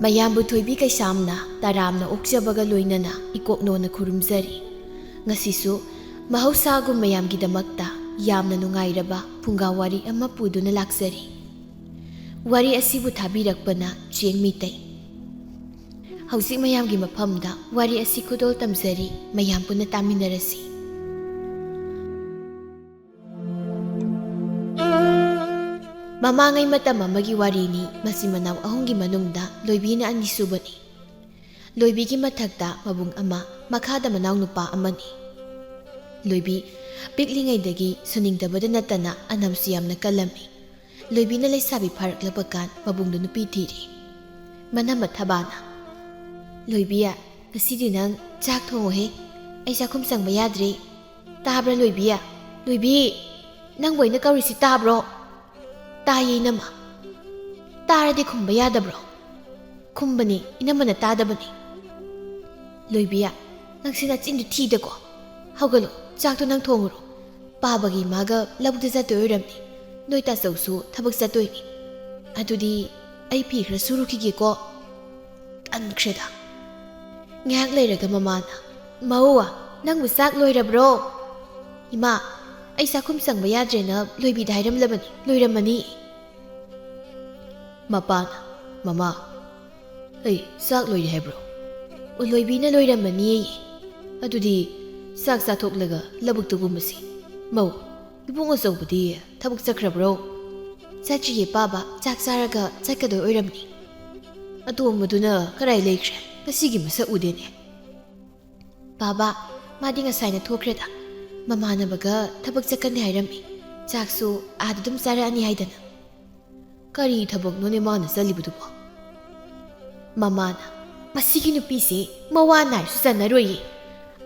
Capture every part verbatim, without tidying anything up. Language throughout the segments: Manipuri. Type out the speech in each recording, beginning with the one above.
ꯃꯌꯥꯝꯕꯨ ꯊꯣꯏꯕꯤ ꯀꯩꯁꯥꯝꯅ ꯇꯔꯥꯝꯅ ꯑꯣꯛꯆꯕꯒ ꯂꯣꯏꯅꯅ ꯏꯀꯣꯛꯅꯣꯅ ꯈꯨꯔꯨꯝꯖꯔꯤ꯫ ꯉꯁꯤꯁꯨ ꯃꯍꯧꯁꯥꯒꯨꯝ ꯃꯌꯥꯝꯒꯤꯗꯃꯛꯇ ꯌꯥꯝꯅ ꯅꯨꯡꯉꯥꯏꯔꯕ ꯐꯨꯡꯒꯥ ꯋꯥꯔꯤ ꯑꯃ ꯄꯨꯗꯨꯅ ꯂꯥꯛꯆꯔꯤ꯫ ꯋꯥꯔꯤ ꯑꯁꯤꯕꯨ ꯊꯥꯕꯤꯔꯛꯄꯅ ꯆꯦꯡ ꯃꯤꯇꯩ꯫ ꯍꯧꯖꯤꯛ ꯃꯌꯥꯝꯒꯤ ꯃꯐꯝꯗ ꯋꯥꯔꯤ ꯑꯁꯤ ꯈꯨꯗꯣꯜ ꯇꯝꯖꯔꯤ, ꯃꯌꯥꯝ ꯄꯨꯟꯅ ꯇꯥꯃꯤꯟꯅꯔꯁꯤ꯫ ꯃꯃꯥꯡꯉꯩ ꯃꯇꯝ ꯑꯃꯒꯤ ꯋꯥꯔꯤꯅꯤ꯫ ꯃꯆꯤꯟ ꯃꯅꯥꯎ ꯑꯍꯨꯝꯒꯤ ꯃꯅꯨꯡꯗ ꯂꯣꯏꯕꯤꯅ ꯑꯅꯤꯁꯨꯕꯅꯤ꯫ ꯂꯣꯏꯕꯤꯒꯤ ꯃꯊꯛꯇ ꯃꯕꯨꯡ ꯑꯃ, ꯃꯈꯥꯗ ꯃꯅꯥꯎꯅꯨꯄꯥ ꯑꯃꯅꯤ꯫ ꯂꯣꯏꯕꯤ ꯄꯤꯛꯂꯤꯉꯩꯗꯒꯤ ꯁꯨꯅꯤꯡꯗꯕꯗ ꯅꯠꯇꯅ ꯑꯅꯝꯁꯨ ꯌꯥꯝꯅ ꯀꯜꯂꯝꯃꯤ꯫ ꯂꯣꯏꯕꯤꯅ ꯂꯩꯁꯥꯕꯤ ꯐꯥꯔꯛꯂꯕ ꯀꯥꯟ ꯃꯕꯨꯡꯗ ꯅꯨꯄꯤ ꯊꯤꯔꯦ꯫ ꯃꯅꯝꯃ ꯊꯕꯥꯅ, "ꯂꯣꯏꯕꯤ, ꯉꯁꯤꯗꯤ ꯅꯪ ꯆꯥꯛ ꯊꯣꯡꯉꯨꯍꯦ, ꯑꯩ ꯆꯥꯛꯈꯨꯝ ꯆꯪꯕ ꯌꯥꯗ꯭ꯔꯦ꯫ ꯇꯥꯕ꯭ꯔꯥ ꯂꯣꯏꯕꯤ? ꯂꯣꯏꯕꯤ, ꯅꯪꯕꯨ ꯑꯩꯅ ꯀꯧꯔꯤꯁꯤ ꯇꯥꯕ꯭ꯔꯣ?" "ꯇꯥꯏꯌꯦ ꯏꯅꯝꯃ꯫ ꯇꯥꯔꯗꯤ ꯈꯨꯝꯕ ꯌꯥꯗꯕ꯭ꯔꯣ?" "ꯈꯨꯝꯕꯅꯤ, ꯏꯅꯝꯃꯅ ꯇꯥꯗꯕꯅꯤ꯫" "ꯂꯣꯏꯕꯤ, ꯅꯪꯁꯤ ꯅꯆꯤꯟꯗꯨ ꯊꯤꯗꯀꯣ꯫ ꯍꯧꯒꯠꯂꯣ, ꯆꯥꯛꯇꯣ ꯅꯪ ꯊꯣꯡꯉꯨꯔꯣ꯫ ꯄꯥꯕꯒꯤ ꯃꯥꯒ ꯂꯧꯕꯨꯛꯇ ꯆꯠꯇꯣꯏ ꯑꯣꯏꯔꯝꯅꯤ꯫ ꯅꯣꯏ ꯇꯥꯆꯧꯁꯨ ꯊꯕꯛ ꯆꯠꯇꯣꯏꯅꯤ꯫ ꯑꯗꯨꯗꯤ ꯑꯩ ꯐꯤ ꯈꯔ ꯁꯨꯔꯨꯈꯤꯒꯦꯀꯣ꯫" ꯇꯟꯈ꯭ꯔꯦꯗ꯫ ꯉꯥꯏꯍꯥꯛ ꯂꯩꯔꯒ ꯃꯃꯥꯅ, "ꯃꯧ, ꯅꯪꯕꯨ ꯆꯥꯛ ꯂꯣꯏꯔꯕ꯭ꯔꯣ?" "ꯏꯃꯥ, ꯑꯩ ꯆꯥꯛꯈꯨꯝ ꯆꯪꯕ ꯌꯥꯗ꯭ꯔꯦꯅ ꯂꯣꯏꯕꯤꯗ ꯍꯥꯏꯔꯝꯂꯕꯅꯤ, ꯂꯣꯏꯔꯝꯃꯅꯤ꯫" ꯃꯄꯥꯅ, "ꯃꯃꯥ, ꯑꯩ ꯆꯥꯛ ꯂꯣꯏꯔꯦ ꯍꯥꯏꯕ꯭ꯔꯣ?" "ꯑꯣ, ꯂꯣꯏꯕꯤꯅ ꯂꯣꯏꯔꯝꯃꯅꯤꯌꯦ꯫ ꯑꯗꯨꯗꯤ ꯆꯥꯛ ꯆꯥꯊꯣꯛꯂꯒ ꯂꯧꯕꯨꯛꯇ ꯀꯨꯝꯃꯁꯤ꯫ ꯃꯧ, ꯏꯕꯨꯡ ꯑꯆꯧꯕꯗꯤ ꯊꯕꯛ ꯆꯠꯈ꯭ꯔꯕ꯭ꯔꯣ?" "ꯆꯠꯇ꯭ꯔꯤꯌꯦ ꯄꯥꯕ, ꯆꯥꯛ ꯆꯥꯔꯒ ꯆꯠꯀꯗꯣꯏ ꯑꯣꯏꯔꯝꯅꯤ꯫" "ꯑꯇꯣꯝꯕꯗꯨꯅ ꯀꯔꯥꯏ ꯂꯩꯈ꯭ꯔꯦ? ꯉꯁꯤꯒꯤ ꯃꯁꯛ ꯎꯗꯦꯅꯦ꯫" "ꯄꯥꯕ, ꯃꯥꯗꯤ ꯉꯁꯥꯏꯅ ꯊꯣꯛꯈ꯭ꯔꯦꯗ꯫ ꯃꯃꯥꯟꯅꯕꯒ ꯊꯕꯛ ꯆꯠꯀꯅꯤ ꯍꯥꯏꯔꯝꯃꯤ꯫ ꯆꯥꯛꯁꯨ ꯑꯥꯗ ꯑꯗꯨꯝ ꯆꯥꯔꯛꯑꯅꯤ ꯍꯥꯏꯗꯅ꯫" "ꯀꯔꯤ ꯊꯕꯛꯅꯣꯅꯦ ꯃꯥꯅ ꯆꯠꯂꯤꯕꯗꯨꯕꯣ?" ꯃꯃꯥꯅ, "ꯃꯁꯤꯒꯤ ꯅꯨꯄꯤꯁꯦ ꯃꯋꯥ ꯅꯥꯏꯔꯁꯨ ꯆꯟꯅꯔꯣꯏꯌꯦ꯫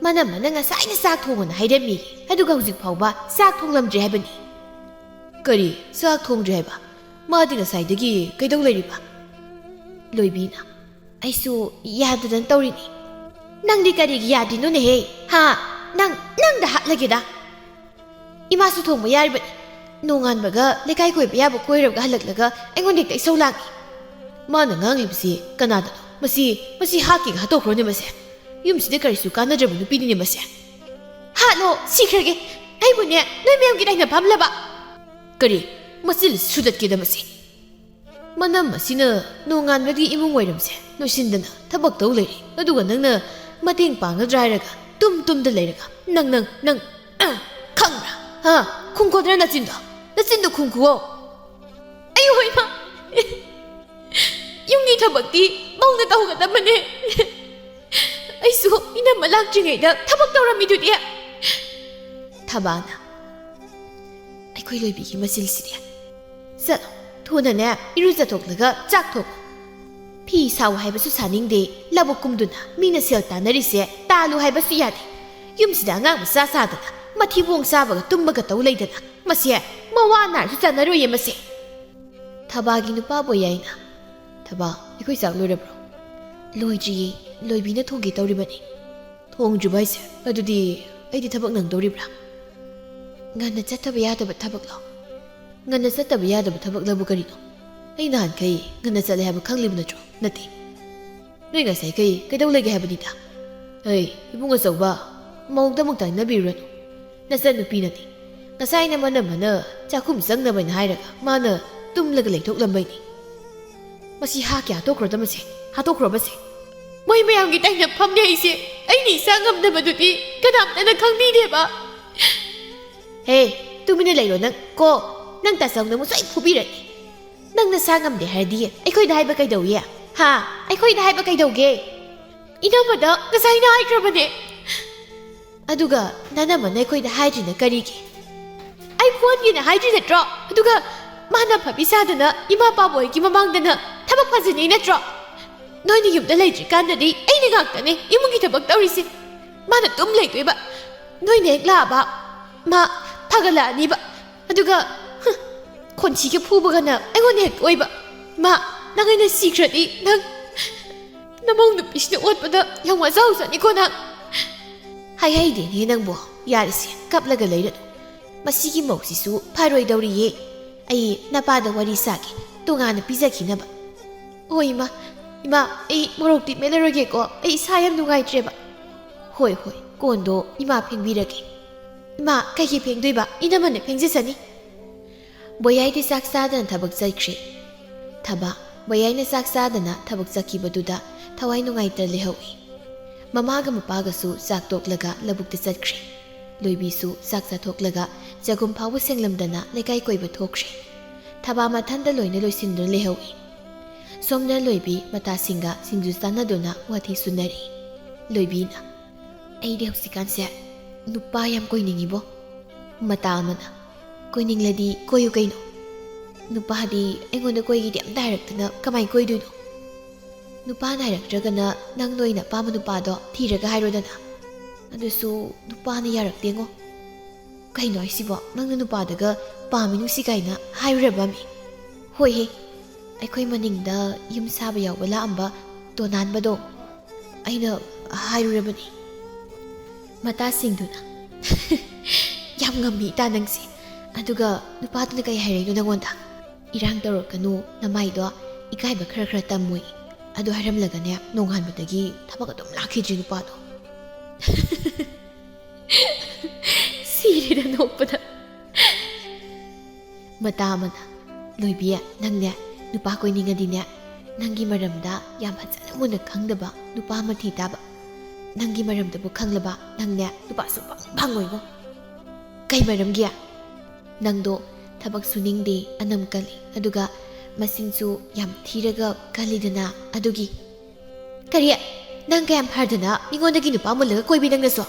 ꯃꯅꯝꯃꯅ ꯉꯁꯥꯏꯅ ꯆꯥꯛ ꯊꯣꯡꯉꯣꯅ ꯍꯥꯏꯔꯝꯃꯤ, ꯑꯗꯨꯒ ꯍꯧꯖꯤꯛ ꯐꯥꯎꯕ ꯆꯥꯛ ꯊꯣꯡꯂꯝꯗ꯭ꯔꯤ ꯍꯥꯏꯕꯅꯤ꯫" "ꯀꯔꯤ ꯆꯥꯛ ꯊꯣꯡꯗ꯭ꯔꯤ ꯍꯥꯏꯕ? ꯃꯥꯗꯤ ꯉꯁꯥꯏꯗꯒꯤ ꯀꯩꯗꯧ ꯂꯩꯔꯤꯕ?" ꯂꯣꯏꯕꯤꯅ, "ꯑꯩꯁꯨ ꯌꯥꯗꯗꯅ ꯇꯧꯔꯤꯅꯤ꯫" "ꯅꯪꯗꯤ ꯀꯔꯤꯒꯤ ꯌꯥꯗ꯭ꯔꯤꯅꯣꯅꯦꯍꯦ? ꯍꯥ? ꯅꯪ, ꯅꯪꯗ ꯍꯥꯠꯂꯒꯦꯗ꯫ ꯏꯃꯥꯁꯨ ꯊꯣꯡꯕ ꯌꯥꯔꯤꯕꯅꯤ꯫ ꯅꯣꯡꯉꯥꯟꯕꯒ ꯂꯩꯀꯥꯏ ꯀꯣꯏꯕ ꯌꯥꯕ ꯀꯣꯏꯔꯒ ꯍꯜꯂꯛꯂꯒ ꯑꯩꯉꯣꯟꯗ ꯍꯦꯛꯇ ꯏꯁꯧ ꯂꯥꯡꯉꯤ꯫" ꯃꯥꯅ ꯉꯥꯡꯂꯤꯕꯁꯤ ꯀꯅꯥꯗꯅꯣ? ꯃꯁꯤ, ꯃꯁꯤ ꯍꯥꯠꯀꯦꯒ ꯍꯥꯠꯇꯣꯛꯈ꯭ꯔꯣꯅꯦ ꯃꯁꯦ꯫ ꯌꯨꯝꯁꯤꯗ ꯀꯔꯤꯁꯨ ꯀꯥꯟꯅꯗ꯭ꯔꯕ ꯅꯨꯄꯤꯅꯤꯅꯦ ꯃꯁꯦ꯫ ꯍꯥꯠꯂꯣ, ꯁꯤꯈ꯭ꯔꯒꯦ꯫ ꯑꯩꯕꯨꯅꯦ, ꯅꯣꯏ ꯃꯌꯥꯝꯒꯤ ꯇꯥꯏꯅꯐꯝꯂꯕ? ꯀꯔꯤ? ꯃꯆꯤꯜ ꯁꯨꯗꯠꯀꯦꯗ ꯃꯁꯤ꯫ ꯃꯅꯝ ꯑꯁꯤꯅ ꯅꯣꯡꯉꯥꯟꯕꯒꯤ ꯏꯃꯨꯡ ꯋꯥꯏꯔꯝꯁꯦ ꯂꯣꯏꯁꯤꯟꯗꯅ ꯊꯕꯛ ꯇꯧ ꯂꯩꯔꯦ꯫ ꯑꯗꯨꯒ ꯅꯪꯅ ꯃꯇꯦꯡ ꯄꯥꯡꯒꯗ꯭ꯔꯥ ꯍꯥꯏꯔꯒ ꯇꯨꯝ ꯇꯨꯝꯗ ꯂꯩꯔꯒ ꯅꯪ, ꯅꯪ, ꯅꯪ, ꯑ, ꯈꯪꯕ꯭ꯔꯥ? ꯍꯥ? ꯈꯨꯝꯈꯣꯗ꯭ꯔꯥ ꯅꯆꯤꯟꯗꯣ? ꯅꯆꯤꯟꯗꯣ ꯈꯨꯝꯈꯨꯋꯣ꯫ ꯑꯩ ꯍꯣꯏ ꯃꯥ꯫ ꯌꯨꯝꯒꯤ ꯊꯕꯛꯇꯤ ꯃꯧꯅ ꯇꯧꯒꯗꯕꯅꯦ꯫ ꯑꯩꯁꯨ ꯏꯅꯝꯃ ꯂꯥꯛꯇ꯭ꯔꯤꯉꯩꯗ ꯊꯕꯛ ꯇꯧꯔꯝꯃꯤꯗꯨꯗꯤ꯫ ꯊꯕꯥꯅ, ꯑꯩꯈꯣꯏ ꯂꯣꯏꯕꯤꯒꯤ ꯃꯆꯤꯜꯁꯤꯗꯤ꯫ ꯆꯠꯂꯣ, ꯊꯨꯅꯅꯦ, ꯏꯔꯨꯖꯊꯣꯛꯂꯒ ꯆꯥꯛ ꯊꯣꯡꯉꯣ꯫ ꯐꯤ ꯁꯥꯎ ꯍꯥꯏꯕꯁꯨ ꯁꯥꯅꯤꯡꯗꯦ, ꯂꯧꯕꯨꯛ ꯀꯨꯝꯗꯨꯅ ꯃꯤꯅ ꯁꯦꯜ ꯇꯥꯟꯅꯔꯤꯁꯦ ꯇꯥꯜꯂꯨ ꯍꯥꯏꯕꯁꯨ ꯌꯥꯗꯦ꯫ ꯌꯨꯝꯁꯤꯗ ꯑꯉꯥꯡ ꯃꯆꯥ ꯁꯥꯗꯅ ꯃꯊꯤꯕꯣꯡ ꯆꯥꯕꯒ ꯇꯨꯝꯕꯒ ꯇꯧ ꯂꯩꯗꯅ ꯃꯁꯦ ꯃꯋꯥ ꯅꯥꯔꯁꯨ ꯆꯥꯟꯅꯔꯣꯏꯌꯦ ꯃꯁꯦ꯫ ꯊꯕꯥꯒꯤ ꯅꯨꯄꯥꯕꯨ ꯌꯥꯏꯅ꯫ ꯊꯕꯥ, ꯑꯩꯈꯣꯏ ꯆꯥꯛ ꯂꯣꯏꯔꯕ꯭ꯔꯣ? ꯂꯣꯏꯗ꯭ꯔꯤꯌꯦ, ꯂꯣꯏꯕꯤꯅ ꯊꯣꯡꯒꯦ ꯇꯧꯔꯤꯕꯅꯤ꯫ ꯊꯣꯡꯗ꯭ꯔꯤꯕ ꯍꯥꯏꯁꯦ? ꯑꯗꯨꯗꯤ ꯑꯩꯗꯤ ꯊꯕꯛ ꯅꯪꯗꯧꯔꯤꯕ꯭ꯔꯥ? ꯉꯟꯅ ꯆꯠꯇꯕ ꯌꯥꯗꯕ ꯊꯕꯛꯂꯣ? ꯉꯟꯅ ꯆꯠꯇꯕ ꯌꯥꯗꯕ ꯊꯕꯛꯂꯕꯨ ꯀꯔꯤꯅꯣ? ꯑꯩ ꯅꯍꯥꯟꯈꯩ ꯉꯟꯅ ꯆꯠꯂꯦ ꯍꯥꯏꯕ ꯈꯪꯂꯤꯕ ꯅꯠꯇ꯭ꯔꯣ? ꯅꯠꯇꯦ꯫ ꯅꯣꯏ ꯉꯁꯥꯏꯈꯩ ꯀꯩꯗꯧ ꯂꯩꯒꯦ ꯍꯥꯏꯕꯅꯤꯗ? ꯑꯩ, ꯏꯕꯨꯡ ꯑꯆꯧꯕ, ꯃꯧꯗ ꯑꯃꯨꯛ ꯇꯥꯏꯅꯕꯤꯔꯨꯔꯅꯨ꯫ ꯅꯆꯟꯅꯨꯄꯤꯅꯅꯤ꯫ ꯉꯁꯥꯏꯅ ꯃꯅꯝꯃꯅ ꯆꯥꯛꯈꯨꯝ ꯆꯪꯅꯕꯅ ꯍꯥꯏꯔꯒ ꯃꯥꯅ ꯇꯨꯝꯂꯒ ꯂꯩꯊꯣꯛꯂꯝꯕꯩꯅꯤ꯫ ꯃꯁꯤ ꯍꯥꯠꯀꯦ ꯍꯥꯠꯇꯣꯛꯈ꯭ꯔꯣꯗ ꯃꯁꯦ, ꯍꯥꯠꯇꯣꯛꯈ꯭ꯔꯣ ꯃꯁꯦ꯫ ꯃꯣꯏ ꯃꯌꯥꯝꯒꯤ ꯇꯥꯏꯅꯐꯝꯅꯦ ꯑꯩꯁꯦ꯫ ꯑꯩꯅ ꯏꯆꯥ ꯉꯝꯗꯕꯗꯨꯗꯤ ꯀꯅꯥꯝꯇꯅ ꯈꯪꯕꯤꯗꯦꯕ꯫ ꯍꯦ, ꯇꯨꯃꯤꯟꯅ ꯂꯩꯔꯣ ꯅꯪ ꯀꯣ꯫ ꯅꯪ ꯇꯥꯆꯧꯅ ꯑꯃꯨꯛ ꯁꯣꯏ ꯐꯨꯕꯤꯔꯅꯤ꯫ ꯅꯪ ꯅꯁꯥ ꯉꯝꯗꯦ ꯍꯥꯏꯔꯗꯤ ꯑꯩꯈꯣꯏꯗ ꯍꯥꯏꯕ ꯀꯩꯗꯧꯏ? ꯍꯥ? ꯑꯩꯈꯣꯏꯗ ꯍꯥꯏꯕ ꯀꯩꯗꯧꯒꯦ? ꯏꯅꯝꯃꯗ ꯉꯁꯥꯏꯅ ꯍꯥꯏꯈ꯭ꯔꯕꯅꯦ꯫ ꯑꯗꯨꯒ ꯅꯅꯝꯃꯅ ꯑꯩꯈꯣꯏꯗ ꯍꯥꯏꯗ꯭ꯔꯤꯅ ꯀꯔꯤꯒꯤ? ꯑꯩ ꯐꯣꯟꯒꯤꯅ ꯍꯥꯏꯗ꯭ꯔꯤ ꯅꯠꯇ꯭ꯔꯣ? ꯑꯗꯨꯒ ꯃꯥꯅ ꯐꯕꯤ ꯁꯥꯗꯅ ꯏꯃꯥ ꯄꯥꯕ ꯍꯣꯏꯒꯤ ꯃꯃꯥꯡꯗꯅ ꯊꯕꯛ ꯐꯖꯅꯤ ꯅꯠꯇ꯭ꯔꯣ? ꯅꯣꯏꯅ ꯌꯨꯝꯗ ꯂꯩꯇ꯭ꯔꯤꯀꯥꯟꯗꯗꯤ ꯑꯩꯅ ꯉꯥꯛꯇꯅꯦ ꯏꯃꯨꯡꯒꯤ ꯊꯕꯛ ꯇꯧꯔꯤꯁꯦ꯫ ꯃꯥꯅ ꯇꯨꯝ ꯂꯩꯗꯣꯏꯕ꯫ ꯅꯣꯏꯅ ꯍꯦꯛ ꯂꯥꯛꯑꯕ ꯃꯥ ꯐꯒꯠꯂꯛꯑꯅꯤꯕ꯫ ꯑꯗꯨꯒ, ꯍ, ꯈꯣꯟꯊꯤꯒ ꯐꯨꯕꯒꯅ ꯑꯩꯉꯣꯟꯗ ꯍꯦꯛ ꯑꯣꯏꯕ꯫ ꯃꯥ, ꯅꯪ ꯑꯩꯅ ꯁꯤꯈ꯭ꯔꯗꯤ ꯅꯪ ꯅꯃꯧ ꯅꯨꯄꯤꯁꯤꯅ ꯑꯣꯠꯄꯗ ꯌꯥꯝ ꯋꯥꯖꯍꯧꯖꯅꯤꯀꯣ ꯅꯪ꯫ ꯍꯥꯏꯍꯩꯗꯦꯅꯦ ꯅꯪꯕꯨ꯫ ꯌꯥꯔꯦꯁꯦ, ꯀꯞꯂꯒ ꯂꯩꯔꯅꯨ꯫ ꯃꯁꯤꯒꯤ ꯃꯧꯁꯤꯁꯨ ꯐꯔꯣꯏꯗꯧꯔꯤꯌꯦ꯫ ꯑꯩ ꯅꯄꯥꯗ ꯋꯥꯔꯤ ꯁꯥꯒꯦ, ꯇꯣꯉꯥꯟꯅ ꯄꯤꯖꯈꯤꯅꯕ꯫ ꯍꯣꯏ ꯏꯃꯥ, ꯏꯃꯥ, ꯑꯩ ꯃꯣꯔꯣꯛꯇꯤ ꯃꯦꯠꯂꯔꯣꯏꯒꯦꯀꯣ, ꯑꯩ ꯏꯁꯥ ꯌꯥꯝ ꯅꯨꯡꯉꯥꯏꯇ꯭ꯔꯦꯕ꯫ ꯍꯣꯏ ꯍꯣꯏ, ꯀꯣꯟꯗꯣ ꯏꯃꯥ ꯐꯦꯡꯕꯤꯔꯒꯦ꯫ ꯏꯃꯥ, ꯀꯩꯒꯤ ꯐꯦꯡꯗꯣꯏꯕ? ꯏꯅꯝꯃꯅ ꯐꯦꯡꯖꯁꯅꯤ꯫ ꯕꯣꯌꯥꯏꯗꯤ ꯆꯥꯛ ꯆꯥꯗꯅ ꯊꯕꯛ ꯆꯠꯈ꯭ꯔꯦ꯫ ꯊꯕꯥ, ꯕꯣꯌꯥꯏꯅ ꯆꯥꯛ ꯆꯥꯗꯅ ꯊꯕꯛ ꯆꯠꯈꯤꯕꯗꯨꯗ ꯊꯋꯥꯏ ꯅꯨꯡꯉꯥꯏꯇ ꯂꯩꯍꯧꯏ꯫ ꯃꯃꯥꯒ ꯃꯄꯥꯒꯁꯨ ꯆꯥꯛ ꯇꯣꯛꯂꯒ ꯂꯧꯕꯨꯛꯇ ꯆꯠꯈ꯭ꯔꯦ꯫ ꯂꯣꯏꯕꯤꯁꯨ ꯆꯥꯛ ꯆꯥꯊꯣꯛꯂꯒ ꯆꯒꯨꯝ ꯐꯥꯎꯕ ꯁꯦꯡꯂꯝꯗꯅ ꯂꯩꯀꯥꯏ ꯀꯣꯏꯕ ꯊꯣꯛꯈ꯭ꯔꯦ꯫ ꯊꯕꯥ ꯃꯊꯟꯇ ꯂꯣꯏꯅ ꯂꯣꯏꯁꯤꯟꯗꯨꯅ ꯂꯩꯍꯧꯏ꯫ ꯁꯣꯝꯗ ꯂꯣꯏꯕꯤ ꯃꯇꯥꯁꯤꯡꯒ ꯁꯤꯡꯖꯨ ꯆꯥꯟꯅꯗꯨꯅ ꯋꯥꯊꯤ ꯁꯨꯅꯔꯤ꯫ ꯂꯣꯏꯕꯤꯅ, "ꯑꯩꯗꯤ ꯍꯧꯖꯤꯛꯀꯥꯟꯁꯦ ꯅꯨꯄꯥ ꯌꯥꯝ ꯀꯣꯏꯅꯤꯡꯉꯤꯕꯣ꯫" ꯃꯇꯥ ꯑꯃꯅ, "ꯀꯣꯏꯅꯤꯡꯂꯗꯤ ꯀꯣꯏꯌꯨ ꯀꯩꯅꯣ꯫ ꯅꯨꯄꯥꯗꯤ ꯑꯩꯉꯣꯟꯗ ꯀꯣꯏꯒꯦꯗꯤ ꯑꯝꯇ ꯍꯥꯏꯔꯛꯇꯅ ꯀꯃꯥꯏ ꯀꯣꯏꯗꯣꯏꯅꯣ? ꯅꯨꯄꯥꯅ ꯍꯥꯏꯔꯛꯇ꯭ꯔꯒꯅ ꯅꯪ ꯅꯣꯏꯅ ꯑꯄꯥꯝꯕ ꯅꯨꯄꯥꯗꯣ ꯊꯤꯔꯒ ꯍꯥꯏꯔꯣꯗꯅ꯫ ꯑꯗꯨꯁꯨ ꯅꯨꯄꯥꯅ ꯌꯥꯔꯛꯇꯦꯉꯣ꯫" "ꯀꯩꯅꯣ ꯍꯥꯏꯁꯤꯕꯣ? ꯅꯪꯅ ꯅꯨꯄꯥꯗꯒ ꯄꯥꯝꯃꯤ ꯅꯨꯡꯁꯤ ꯀꯥꯏꯅ ꯍꯥꯏꯔꯨꯔꯕꯃꯤ?" "ꯍꯣꯏꯍꯦ, ꯑꯩꯈꯣꯏ ꯃꯅꯤꯡꯗ ꯌꯨꯝ ꯁꯥꯕ ꯌꯥꯎꯕ ꯂꯥꯛꯑꯝꯕ ꯇꯣꯅꯥꯟꯕꯗꯣ ꯑꯩꯅ ꯍꯥꯏꯔꯨꯔꯕꯅꯤ꯫" ꯃꯇꯥꯁꯤꯡꯗꯨꯅ, "ꯌꯥꯝ ꯉꯝꯃꯤ ꯏꯇꯥ ꯅꯪꯁꯦ꯫ ꯑꯗꯨꯒ ꯅꯨꯄꯥꯗꯨꯅ ꯀꯩ ꯍꯥꯏꯔꯛꯏꯅꯣ ꯅꯪꯉꯣꯟꯗ?" "ꯏꯔꯥꯡ ꯇꯧꯔꯛꯀꯅꯨ, ꯅꯃꯥꯏꯗꯣ ꯏꯀꯥꯏꯕ ꯈꯔ ꯈꯔ ꯇꯝꯃꯨꯏ꯫ ꯑꯗꯨ ꯍꯥꯏꯔꯝꯂꯒꯅꯦ, ꯅꯣꯡꯉꯥꯟꯕꯗꯒꯤ ꯊꯕꯛ ꯑꯗꯨꯝ ꯂꯥꯛꯈꯤꯗ꯭ꯔꯤ ꯅꯨꯄꯥꯗꯣ꯫" ꯁꯤꯔꯦꯗ ꯅꯣꯛꯄꯗ꯫ ꯃꯇꯥ ꯑꯃꯅ, "ꯂꯣꯏꯕꯤ, ꯅꯪꯅꯦ ꯅꯨꯄꯥ ꯀꯣꯏꯅꯤꯡꯉꯗꯤꯅꯦ, ꯅꯪꯒꯤ ꯃꯔꯝꯗ ꯌꯥꯝ ꯐꯖꯅ ꯃꯨꯟꯅ ꯈꯪꯗꯕ ꯅꯨꯄꯥ ꯑꯃ ꯊꯤ ꯇꯥꯕ꯫ ꯅꯪꯒꯤ ꯃꯔꯝꯗꯕꯨ ꯈꯪꯂꯕ ꯅꯪꯅꯦ ꯅꯨꯄꯥ ꯁꯨꯡꯐꯪ ꯐꯪꯉꯣꯏꯉꯣ꯫" "ꯀꯩ ꯃꯔꯝꯒꯤ?" "ꯅꯪꯗꯣ ꯊꯕꯛ ꯁꯨꯅꯤꯡꯗꯦ, ꯑꯅꯝ ꯀꯜꯂꯤ, ꯑꯗꯨꯒ ꯃꯆꯤꯟꯁꯨ ꯌꯥꯝ ꯊꯤꯔꯒ ꯀꯜꯂꯤꯗꯅ, ꯑꯗꯨꯒꯤ꯫" "ꯀꯔꯤ? ꯅꯪ ꯀꯌꯥꯝ ꯐꯗꯅ ꯃꯤꯉꯣꯟꯗꯒꯤ ꯅꯨꯄꯥ ꯃꯨꯜꯂꯒ ꯀꯣꯏꯕꯤ ꯅꯪꯅꯁꯨ?"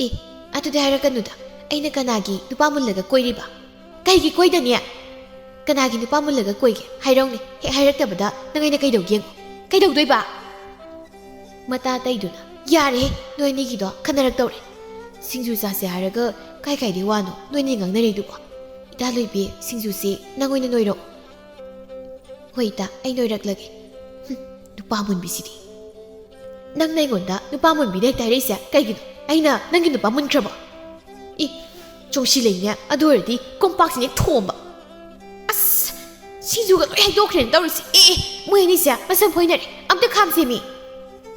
"ꯑꯦ, ꯑꯗꯨꯗꯤ ꯍꯥꯏꯔꯛꯀꯅꯨꯗ꯫ ꯑꯩꯅ ꯀꯅꯥꯒꯤ ꯅꯨꯄꯥ ꯃꯨꯜꯂꯒ ꯀꯣꯏꯔꯤꯕ? ꯀꯩꯒꯤ ꯀꯣꯏꯗꯅꯤ? ꯀꯅꯥꯒꯤ ꯅꯨꯄꯥ ꯃꯨꯜꯂꯒ ꯀꯣꯏꯒꯦ? ꯍꯥꯏꯔꯧꯅꯦ꯫ ꯍꯦꯛ ꯍꯥꯏꯔꯛꯇꯕꯗ ꯅꯪ ꯑꯩꯅ ꯀꯩꯗꯧꯒꯦ ꯌꯦꯡꯉꯣ꯫" "ꯀꯩꯗꯧꯗꯣꯏꯕ?" ꯃꯇꯥ ꯑꯇꯩꯗꯨꯅ, "ꯌꯥꯔꯦꯍꯦ, ꯅꯣꯏ ꯑꯅꯤꯒꯤꯗꯣ ꯈꯟꯅꯔꯛꯇꯧꯔꯦ꯫ ꯁꯤꯡꯖꯨ ꯆꯥꯁꯦ ꯍꯥꯏꯔꯒ ꯀꯥꯏ ꯀꯥꯏꯗꯩ ꯋꯥꯅꯣ ꯅꯣꯏ ꯑꯅꯤ ꯉꯥꯡꯅꯔꯤꯗꯨꯕꯣ? ꯏꯇꯥ ꯂꯣꯏꯕꯤ, ꯁꯤꯡꯖꯨꯁꯦ ꯅꯪ ꯑꯣꯏꯅ ꯅꯣꯏꯔꯛꯑꯣ꯫" "ꯍꯣꯏ ꯏꯇꯥ, ꯑꯩ ꯅꯣꯏꯔꯛꯂꯒꯦ꯫" "ꯍꯨꯝ, ꯅꯨꯄꯥ ꯃꯨꯟꯕꯤꯁꯤꯗꯤ꯫ ꯅꯪꯅ ꯑꯩꯉꯣꯟꯗ ꯅꯨꯄꯥ ꯃꯨꯟꯕꯤꯅ ꯍꯦꯛꯇ ꯍꯥꯏꯔꯛꯏꯁꯦ ꯀꯩꯒꯤꯅꯣ? ꯑꯩꯅ ꯅꯪꯒꯤ ꯅꯨꯄꯥ ꯃꯨꯟꯈ꯭ꯔꯕꯣ?" "ꯏ, ꯆꯣꯡꯁꯤ ꯂꯩꯅꯦ, ꯑꯗꯨ ꯑꯣꯏꯔꯗꯤ ꯀꯣꯝꯄꯥꯛꯁꯤꯅꯦ ꯊꯣꯝꯕ꯫" "ꯑꯁ, ꯁꯤꯡꯖꯨꯒ ꯂꯣꯏ ꯍꯩꯗꯣꯛꯈ꯭ꯔꯦꯅ ꯇꯧꯔꯤꯁꯦ꯫ ꯑꯦ, ꯑꯦ, ꯃꯣꯏ ꯑꯅꯤꯁꯦ ꯃꯁꯝ ꯐꯣꯏꯅꯔꯦ꯫ ꯑꯝꯇ ꯈꯥꯝꯁꯦꯃꯤ꯫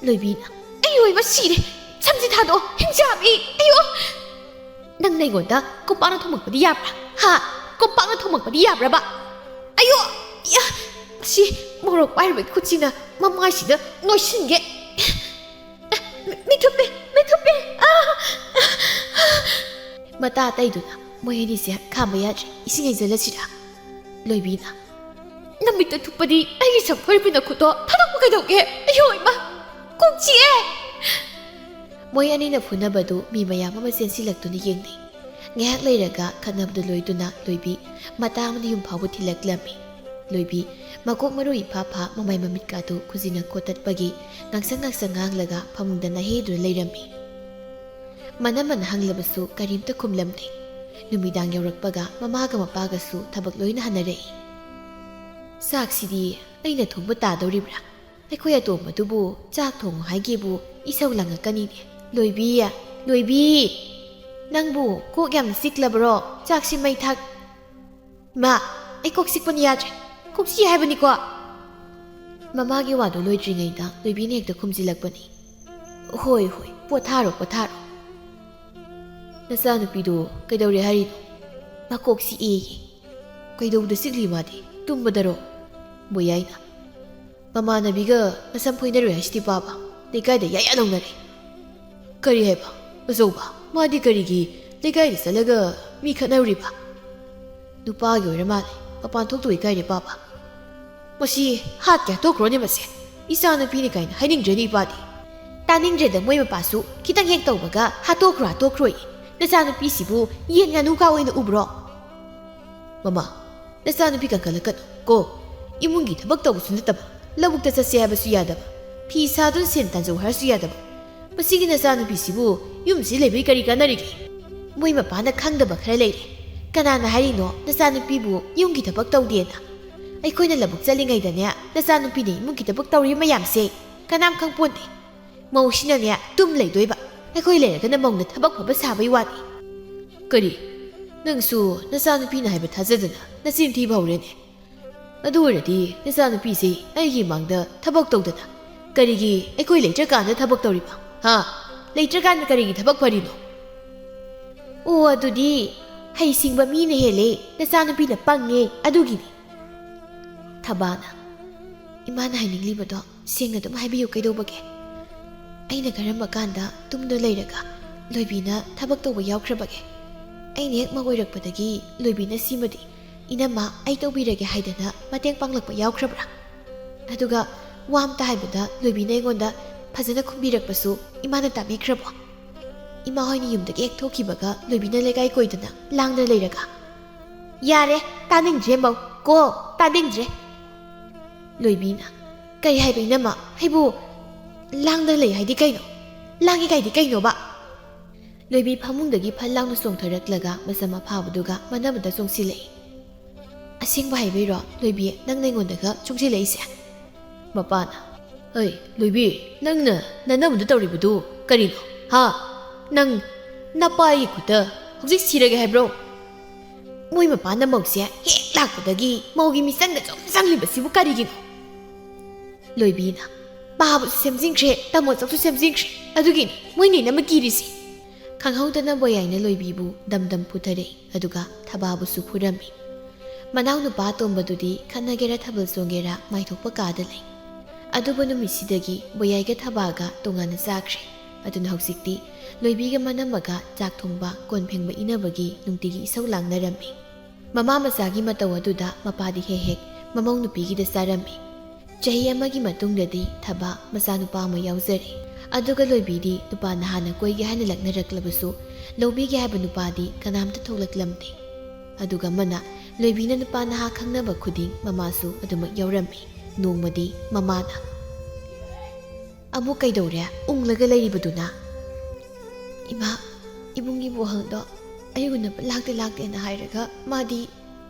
ꯂꯣꯏꯕꯤꯅ, "ꯑꯩ ꯑꯣꯏꯕ ꯁꯤꯔꯦ꯫ ꯁꯝꯁꯦ ꯊꯥꯗꯣꯛꯑꯣ, ꯍꯤꯡꯆꯥꯕꯤ꯫ ꯑꯌꯣ!" "ꯅꯪ ꯅꯩꯉꯣꯟꯗ ꯀꯣꯝꯄꯥꯛꯅ ꯊꯣꯝꯃꯛꯄꯗꯤ ꯌꯥꯕ꯭ꯔꯥ? ꯍꯥ? ꯀꯣꯝꯄꯥꯛꯅ ꯊꯣꯝꯃꯛꯄꯗꯤ ꯌꯥꯕ꯭ꯔꯕ? ꯑꯌꯣ! ꯏꯌꯥ! ꯁꯤ ꯃꯣꯔꯣꯛ ꯄꯥꯏꯔꯨꯕꯒꯤ ꯈꯨꯠꯁꯤꯅ ꯃꯃꯥꯏꯁꯤꯗ ꯅꯣꯏꯁꯤꯟꯒꯦ꯫ ꯃꯤ-, ꯃꯤꯠ ꯊꯨꯞꯄꯦ! ꯃꯤꯠ ꯊꯨꯞꯄꯦ! ꯑꯥ!" ꯃꯇꯥ ꯑꯇꯩꯗꯨꯅ, "ꯃꯣꯏ ꯑꯅꯤꯁꯦ ꯈꯥꯝꯕ ꯌꯥꯗ꯭ꯔꯦ, ꯏꯁꯤꯡ ꯍꯩꯖꯜꯂꯁꯤꯔꯥ?" ꯂꯣꯏꯕꯤꯅ, "ꯅꯃꯤꯠꯇ ꯊꯨꯞꯄꯗꯤ ꯑꯩꯒꯤ ꯁꯝ ꯐꯣꯏꯔꯛꯄꯤ ꯅꯈꯨꯠꯇꯣ ꯊꯥꯗꯣꯛꯄ ꯀꯩꯗꯧꯒꯦ? ꯑꯌꯣ ꯏꯃꯥ! ꯀꯣꯛ ꯆꯤꯛꯑꯦ!" ꯃꯣꯏ ꯑꯅꯤꯅ ꯐꯨꯅꯕꯗꯨ ꯃꯤ ꯃꯌꯥꯝ ꯑꯃ ꯆꯦꯟꯁꯤꯜꯂꯛꯇꯨꯅ ꯌꯦꯡꯅꯩ꯫ ꯉꯥꯏꯍꯥꯛ ꯂꯩꯔꯒ ꯈꯠꯅꯕꯗꯨ ꯂꯣꯏꯗꯨꯅ ꯂꯣꯏꯕꯤ ꯃꯇꯥ ꯑꯃꯗ ꯌꯨꯝ ꯐꯥꯎꯕ ꯊꯤꯜꯂꯛꯂꯝꯃꯤ꯫ ꯂꯣꯏꯕꯤ ꯃꯀꯣꯛ ꯃꯔꯨ ꯏꯐꯥ ꯐꯥ, ꯃꯃꯥꯏ ꯃꯃꯤꯠꯀꯥꯗꯨ ꯈꯨꯖꯤꯟꯅ ꯀꯣꯠꯇꯠꯄꯒꯤ ꯉꯥꯡꯁꯪ ꯉꯥꯡꯁꯪ ꯉꯥꯡꯂꯒ ꯐꯃꯨꯡꯗ ꯅꯥꯍꯦꯗꯨꯅ ꯂꯩꯔꯝꯃꯤ꯫ ꯃꯅꯝꯃꯅ ꯍꯪꯂꯕꯁꯨ ꯀꯔꯤꯝꯇ ꯈꯨꯝꯂꯝꯗꯦ꯫ ꯅꯨꯃꯤꯗꯥꯡ ꯌꯧꯔꯛꯄꯒ ꯃꯃꯥꯒ ꯃꯄꯥꯒꯁꯨ ꯊꯕꯛ ꯂꯣꯏꯅ ꯍꯟꯅꯔꯛꯏ꯫ ꯆꯥꯛꯁꯤꯗꯤ ꯑꯩꯅ ꯊꯣꯡꯕ ꯇꯥꯗꯧꯔꯤꯕ꯭ꯔꯥ? ꯑꯩꯈꯣꯏ ꯑꯇꯣꯝꯕꯗꯨꯕꯨ ꯆꯥꯛ ꯊꯣꯡꯉꯨ ꯍꯥꯏꯒꯦꯕꯨ ꯏꯁꯧ ꯂꯪꯉꯛꯀꯅꯤꯅꯦ꯫ ꯂꯣꯏꯕꯤ, ꯂꯣꯏꯕꯤ! ꯅꯪꯕꯨ ꯀꯣꯛ ꯌꯥꯝ ꯆꯤꯛꯂꯕ꯭ꯔꯣ? ꯆꯥꯛꯁꯤ ꯃꯩ ꯊꯥꯛ-, ꯃꯥ, ꯑꯩ ꯀꯣꯛ ꯆꯤꯛꯄꯅ ꯌꯥꯗ꯭ꯔꯦ꯫ ꯀꯣꯛ ꯆꯤꯛꯑꯦ ꯍꯥꯏꯕꯅꯤꯀꯣ꯫ ꯃꯃꯥꯒꯤ ꯋꯥꯗꯨ ꯂꯣꯏꯗ꯭ꯔꯤꯉꯩꯗ ꯂꯣꯏꯕꯤꯅ ꯍꯦꯛꯇ ꯈꯨꯝꯖꯤꯜꯂꯛꯄꯅꯤ꯫ ꯍꯣꯏ, ꯍꯣꯏ, ꯄꯣꯊꯥꯔꯣ, ꯄꯣꯊꯥꯔꯣ꯫ ꯅꯆꯥꯅꯨꯄꯤꯗꯣ ꯀꯩꯗꯧꯔꯦ ꯍꯥꯏꯔꯤꯅꯣ? ꯃꯀꯣꯛ ꯆꯤꯛꯑꯦꯌꯦ꯫ ꯀꯩꯗꯧꯕꯗ ꯆꯤꯛꯂꯤ ꯃꯥꯗꯤ? ꯇꯨꯝꯕꯗꯔꯣ? ꯃꯣꯌꯥꯏꯅ, ꯃꯃꯥꯟꯅꯕꯤꯒ ꯃꯁꯝ ꯐꯣꯏꯅꯔꯨꯏ ꯍꯥꯏꯁꯤꯗꯤ ꯄꯥꯕ, ꯂꯩꯀꯥꯏꯗ ꯌꯥꯌꯥ ꯂꯧꯅꯔꯦ꯫ ꯀꯔꯤ ꯍꯥꯏꯕ? ꯑꯆꯧꯕ, ꯃꯥꯗꯤ ꯀꯔꯤꯒꯤ ꯂꯩꯀꯥꯏꯗ ꯆꯠꯂꯒ ꯃꯤ ꯈꯠꯅꯔꯨꯔꯤꯕ? ꯅꯨꯄꯥꯒꯤ ꯑꯣꯏꯔ ꯃꯥꯜꯂꯦ, ꯃꯄꯥꯟ ꯊꯣꯛꯇꯣꯏ ꯀꯥꯏꯔꯦ ꯄꯥꯕ꯫ ꯃꯁꯤ ꯍꯥꯠꯀꯦ ꯍꯥꯠꯇꯣꯛꯈ꯭ꯔꯣꯅꯦ ꯃꯁꯦ꯫ ꯏꯆꯥꯅꯨꯄꯤꯅꯤ ꯀꯥꯏꯅ ꯍꯥꯏꯅꯤꯡꯗ꯭ꯔꯦꯅꯦ ꯏꯄꯥꯗꯤ꯫ ꯇꯥꯅꯤꯡꯗ꯭ꯔꯦꯗ, ꯃꯣꯏ ꯃꯄꯥꯁꯨ ꯈꯤꯇꯪ ꯍꯦꯛ ꯇꯧꯕꯒ ꯍꯥꯠꯇꯣꯛꯈ꯭ꯔꯣ ꯍꯥꯠꯇꯣꯛꯈ꯭ꯔꯣꯌꯦ꯫ ꯅꯆꯥꯅꯨꯄꯤꯁꯤꯕꯨ ꯌꯦꯟ ꯉꯥꯅꯨ ꯀꯥ ꯑꯣꯏꯅ ꯎꯕ꯭ꯔꯣ? ꯃꯃꯥ, ꯅꯆꯥꯅꯨꯄꯤ ꯀꯟꯈꯠꯂꯛꯀꯅꯨ ꯀꯣ꯫ ꯏꯃꯨꯡꯒꯤ ꯊꯕꯛ ꯇꯧꯕꯁꯨ ꯅꯠꯇꯕ, ꯂꯧꯕꯨꯛꯇ ꯆꯠꯁꯦ ꯍꯥꯏꯕꯁꯨ ꯌꯥꯗꯕ, ꯐꯤ ꯁꯥꯗꯨꯅ ꯁꯦꯟ ꯇꯥꯟꯖꯧ ꯍꯥꯏꯔꯁꯨ ꯌꯥꯗꯕ꯫ ꯃꯁꯤꯒꯤ ꯅꯆꯥꯅꯨꯄꯤꯁꯤꯕꯨ ꯌꯨꯝꯁꯤ ꯂꯩꯕꯒꯤ ꯀꯔꯤ ꯀꯥꯟꯅꯔꯤꯒꯦ? ꯃꯣꯏ ꯃꯄꯥꯅ ꯈꯪꯗꯕ ꯈꯔ ꯂꯩꯔꯦ꯫ ꯀꯅꯥꯅ ꯍꯥꯏꯔꯤꯅꯣ ꯅꯆꯥꯅꯨꯄꯤꯕꯨ ꯌꯨꯝꯒꯤ ꯊꯕꯛ ꯇꯧꯗꯦꯅ? ꯑꯩꯈꯣꯏꯅ ꯂꯧꯕꯨꯛ ꯆꯠꯂꯤꯉꯩꯗꯅꯦ, ꯅꯆꯥꯅꯨꯄꯤꯅ ꯏꯃꯨꯡꯒꯤ ꯊꯕꯛ ꯇꯧꯔꯤ ꯃꯌꯥꯝꯁꯦ ꯀꯅꯥꯝ ꯈꯪꯄꯣꯟꯗꯦ꯫ ꯃꯧꯁꯤꯅꯅꯦ ꯇꯨꯝ ꯂꯩꯗꯣꯏꯕ, ꯑꯩꯈꯣꯏ ꯂꯩꯔꯒꯅ ꯃꯧꯅ ꯊꯕꯛ ꯐꯕ ꯁꯥꯕꯩ ꯋꯥꯅꯤ꯫ ꯀꯔꯤ? ꯅꯪꯁꯨ ꯅꯆꯥꯅꯨꯄꯤꯅ ꯍꯥꯏꯕ ꯊꯥꯖꯗꯅ ꯅꯆꯤꯟ ꯊꯤꯕ ꯍꯧꯔꯦꯅꯦ꯫ ꯑꯗꯨ ꯑꯣꯏꯔꯗꯤ ꯅꯆꯥꯅꯨꯄꯤꯁꯤ ꯑꯩꯒꯤ ꯃꯥꯡꯗ ꯊꯕꯛ ꯇꯧꯗꯅ ꯀꯔꯤꯒꯤ ꯑꯩꯈꯣꯏ ꯂꯩꯇ꯭ꯔꯀꯥꯟꯗ ꯊꯕꯛ ꯇꯧꯔꯤꯕ? ꯍꯥ? ꯂꯩꯇ꯭ꯔꯀꯥꯟꯗ ꯀꯔꯤꯒꯤ ꯊꯕꯛ ꯐꯔꯤꯅꯣ? ꯑꯣ, ꯑꯗꯨꯗꯤ ꯍꯩꯁꯤꯡꯕ ꯃꯤꯅ ꯍꯦꯜꯂꯦ, ꯅꯆꯥꯅꯨꯄꯤꯅ ꯄꯪꯉꯦ, ꯑꯗꯨꯒꯤꯅꯤ꯫ ꯊꯕꯥꯅ, "ꯏꯃꯥꯅ ꯍꯥꯏꯅꯤꯡꯂꯤꯕꯗꯣ ꯁꯦꯡꯅ ꯑꯗꯨꯝ ꯍꯥꯏꯕꯤꯌꯨ, ꯀꯩꯗꯧꯕꯒꯦ? ꯑꯩꯅ ꯀꯔꯝꯕ ꯀꯥꯟꯗ ꯇꯨꯝꯗꯨꯅ ꯂꯩꯔꯒ ꯂꯣꯏꯕꯤꯅ ꯊꯕꯛ ꯇꯧꯕ ꯌꯥꯎꯈ꯭ꯔꯕꯒꯦ? ꯑꯩꯅ ꯍꯦꯛ ꯃꯧ ꯑꯣꯏꯔꯛꯄꯗꯒꯤ ꯂꯣꯏꯕꯤꯅ ꯁꯤꯃꯗꯤ ꯏꯅꯝꯃ ꯑꯩ ꯇꯧꯕꯤꯔꯒꯦ ꯍꯥꯏꯗꯅ ꯃꯇꯦꯡ ꯄꯥꯡꯂꯛꯄ ꯌꯥꯎꯈ꯭ꯔꯕ꯭ꯔꯥ? ꯑꯗꯨꯒ ꯋꯥ ꯑꯝꯇ ꯍꯥꯏꯕꯗ ꯂꯣꯏꯕꯤꯅ ꯑꯩꯉꯣꯟꯗ ꯐꯖꯅ ꯈꯨꯝꯕꯤꯔꯛꯄꯁꯨ ꯏꯃꯥꯅ ꯇꯥꯕꯤꯈ꯭ꯔꯕꯣ? ꯏꯃꯥ ꯍꯣꯏꯅ ꯌꯨꯝꯗꯒꯤ ꯍꯦꯛ ꯊꯣꯛꯈꯤꯕꯒ ꯂꯣꯏꯕꯤꯅ ꯂꯩꯀꯥꯏ ꯀꯣꯏꯗꯅ ꯂꯥꯡꯗꯅ ꯂꯩꯔꯒ?" "ꯌꯥꯔꯦ, ꯇꯥꯅꯤꯡꯗ꯭ꯔꯦ ꯃꯧ, ꯀꯣ, ꯇꯥꯅꯤꯡꯗ꯭ꯔꯦ!" ꯂꯣꯏꯕꯤꯅ, "ꯀꯔꯤ ꯍꯥꯏꯕ ꯏꯅꯝꯃ? ꯑꯩꯕꯨ ꯂꯥꯡꯗꯅ ꯂꯩ ꯍꯥꯏꯗꯤ ꯀꯩꯅꯣ? ꯂꯥꯡꯉꯤ ꯀꯥꯏꯗꯤ ꯀꯩꯅꯣꯕ?" ꯂꯣꯏꯕꯤ ꯐꯃꯨꯡꯗꯒꯤ ꯐꯠ ꯂꯥꯎꯅ ꯆꯣꯡꯊꯔꯛꯂꯒ ꯃꯁꯝ ꯑꯐꯥꯕꯗꯨꯒ ꯃꯅꯕꯗ ꯆꯣꯡꯁꯤꯜꯂꯛꯏ꯫ "ꯑꯁꯦꯡꯕ ꯍꯥꯏꯕꯩꯔꯣ ꯂꯣꯏꯕꯤ, ꯅꯪꯅ ꯑꯩꯉꯣꯟꯗꯒ ꯆꯣꯡꯁꯤꯜꯂꯛꯏꯁꯦ?" ꯃꯄꯥꯅ, "ꯍꯩ, ꯂꯣꯏꯕꯤ, ꯅꯪꯅ ꯅꯅꯝꯗ ꯇꯧꯔꯤꯕꯗꯨ ꯀꯔꯤꯅꯣ? ꯍꯥ? ꯅꯪ ꯅꯄꯥꯒꯤ ꯈꯨꯠꯇ ꯍꯧꯖꯤꯛ ꯁꯤꯔꯒꯦ ꯍꯥꯏꯕ꯭ꯔꯣ? ꯃꯣꯏ ꯃꯄꯥꯅ ꯃꯧꯁꯦ ꯍꯦꯛ ꯂꯥꯛꯄꯗꯒꯤ ꯃꯧꯒꯤ ꯃꯤꯆꯪꯗ ꯁꯨꯝ ꯆꯪꯂꯤꯕꯁꯤꯕꯨ ꯀꯔꯤꯒꯤꯅꯣ?" ꯂꯣꯏꯕꯤꯅ, "ꯄꯥꯕꯁꯨ ꯁꯦꯝꯖꯤꯟꯈ꯭ꯔꯦ, ꯇꯝꯃꯣꯆꯧꯁꯨ ꯁꯦꯝꯖꯤꯟꯈ꯭ꯔꯦ, ꯑꯗꯨꯒꯤꯅꯤ ꯃꯣꯏꯅ ꯑꯃ ꯀꯤꯔꯤꯁꯤ!" ꯈꯪꯍꯧꯗꯅ ꯕꯣꯌꯥꯏꯅ ꯂꯣꯏꯕꯤꯕꯨ ꯗꯝ ꯗꯝ ꯐꯨꯊꯔꯛꯏ, ꯑꯗꯨꯒ ꯊꯕꯥꯕꯨꯁꯨ ꯐꯨꯔꯝꯃꯤ꯫ ꯃꯅꯥꯎꯅꯨꯄꯥ ꯑꯇꯣꯝꯕꯗꯨꯗꯤ ꯈꯠꯅꯒꯦꯔꯥ ꯊꯥꯕꯜ ꯆꯣꯡꯒꯦꯔꯥ ꯃꯥꯏꯊꯣꯛꯄ ꯀꯥꯗ ꯂꯩ꯫ ꯑꯗꯨꯕꯨ ꯅꯨꯃꯤꯠꯁꯤꯗꯒꯤ ꯕꯣꯌꯥꯏꯒ ꯊꯕꯥꯒ ꯇꯣꯉꯥꯟꯅ ꯆꯥꯈ꯭ꯔꯦ꯫ ꯑꯗꯨꯅ ꯍꯧꯖꯤꯛꯇꯤ ꯂꯣꯏꯕꯤꯒ ꯃꯅꯝꯃꯒ ꯆꯥꯛ ꯊꯣꯡꯕ, ꯀꯣꯟ ꯐꯦꯡꯕ ꯏꯟꯅꯕꯒꯤ ꯅꯨꯡꯇꯤꯒꯤ ꯏꯁꯧ ꯂꯥꯡꯅꯔꯝꯃꯤ꯫ ꯃꯃꯥ ꯃꯆꯥꯒꯤ ꯃꯇꯧ ꯑꯗꯨꯗ ꯃꯄꯥꯗꯤ ꯍꯦꯛ ꯍꯦꯛ ꯃꯃꯧ ꯅꯨꯄꯤꯒꯤꯗ ꯆꯥꯔꯝꯃꯤ꯫ ꯆꯍꯤ ꯑꯃꯒꯤ ꯃꯇꯨꯡꯗꯗꯤ ꯊꯕꯥ ꯃꯆꯥꯅꯨꯄꯥ ꯑꯃ ꯌꯥꯎꯖꯔꯦ꯫ ꯑꯗꯨꯒ ꯂꯣꯏꯕꯤꯗꯤ ꯅꯨꯄꯥ ꯅꯍꯥꯅ ꯀꯣꯏꯒꯦ ꯍꯥꯏꯅ ꯂꯛꯅꯔꯛꯂꯕꯁꯨ ꯂꯧꯕꯤꯒꯦ ꯍꯥꯏꯕ ꯅꯨꯄꯥꯗꯤ ꯀꯅꯥꯝꯇ ꯊꯣꯛꯂꯛꯂꯝꯗꯦ꯫ ꯑꯗꯨꯒ ꯑꯃꯅ ꯂꯣꯏꯕꯤꯅ ꯅꯨꯄꯥ ꯅꯍꯥ ꯈꯪꯅꯕ ꯈꯨꯗꯤꯡ ꯃꯃꯥꯁꯨ ꯑꯗꯨꯃꯛ ꯌꯥꯎꯔꯝꯃꯤ꯫ ꯅꯣꯡꯃꯗꯤ ꯃꯃꯥꯅ, "ꯑꯃꯨꯛ ꯀꯩꯗꯧꯔꯦ ꯎꯪꯂꯒ ꯂꯩꯔꯤꯕꯗꯨꯅ?" "ꯏꯃꯥ, ꯏꯕꯨꯡꯒꯤ ꯕꯣꯍꯜꯗꯣ ꯑꯩ ꯎꯅꯕ ꯂꯥꯛꯇꯦ ꯂꯥꯛꯇꯦꯅ ꯍꯥꯏꯔꯒ ꯃꯥꯗꯤ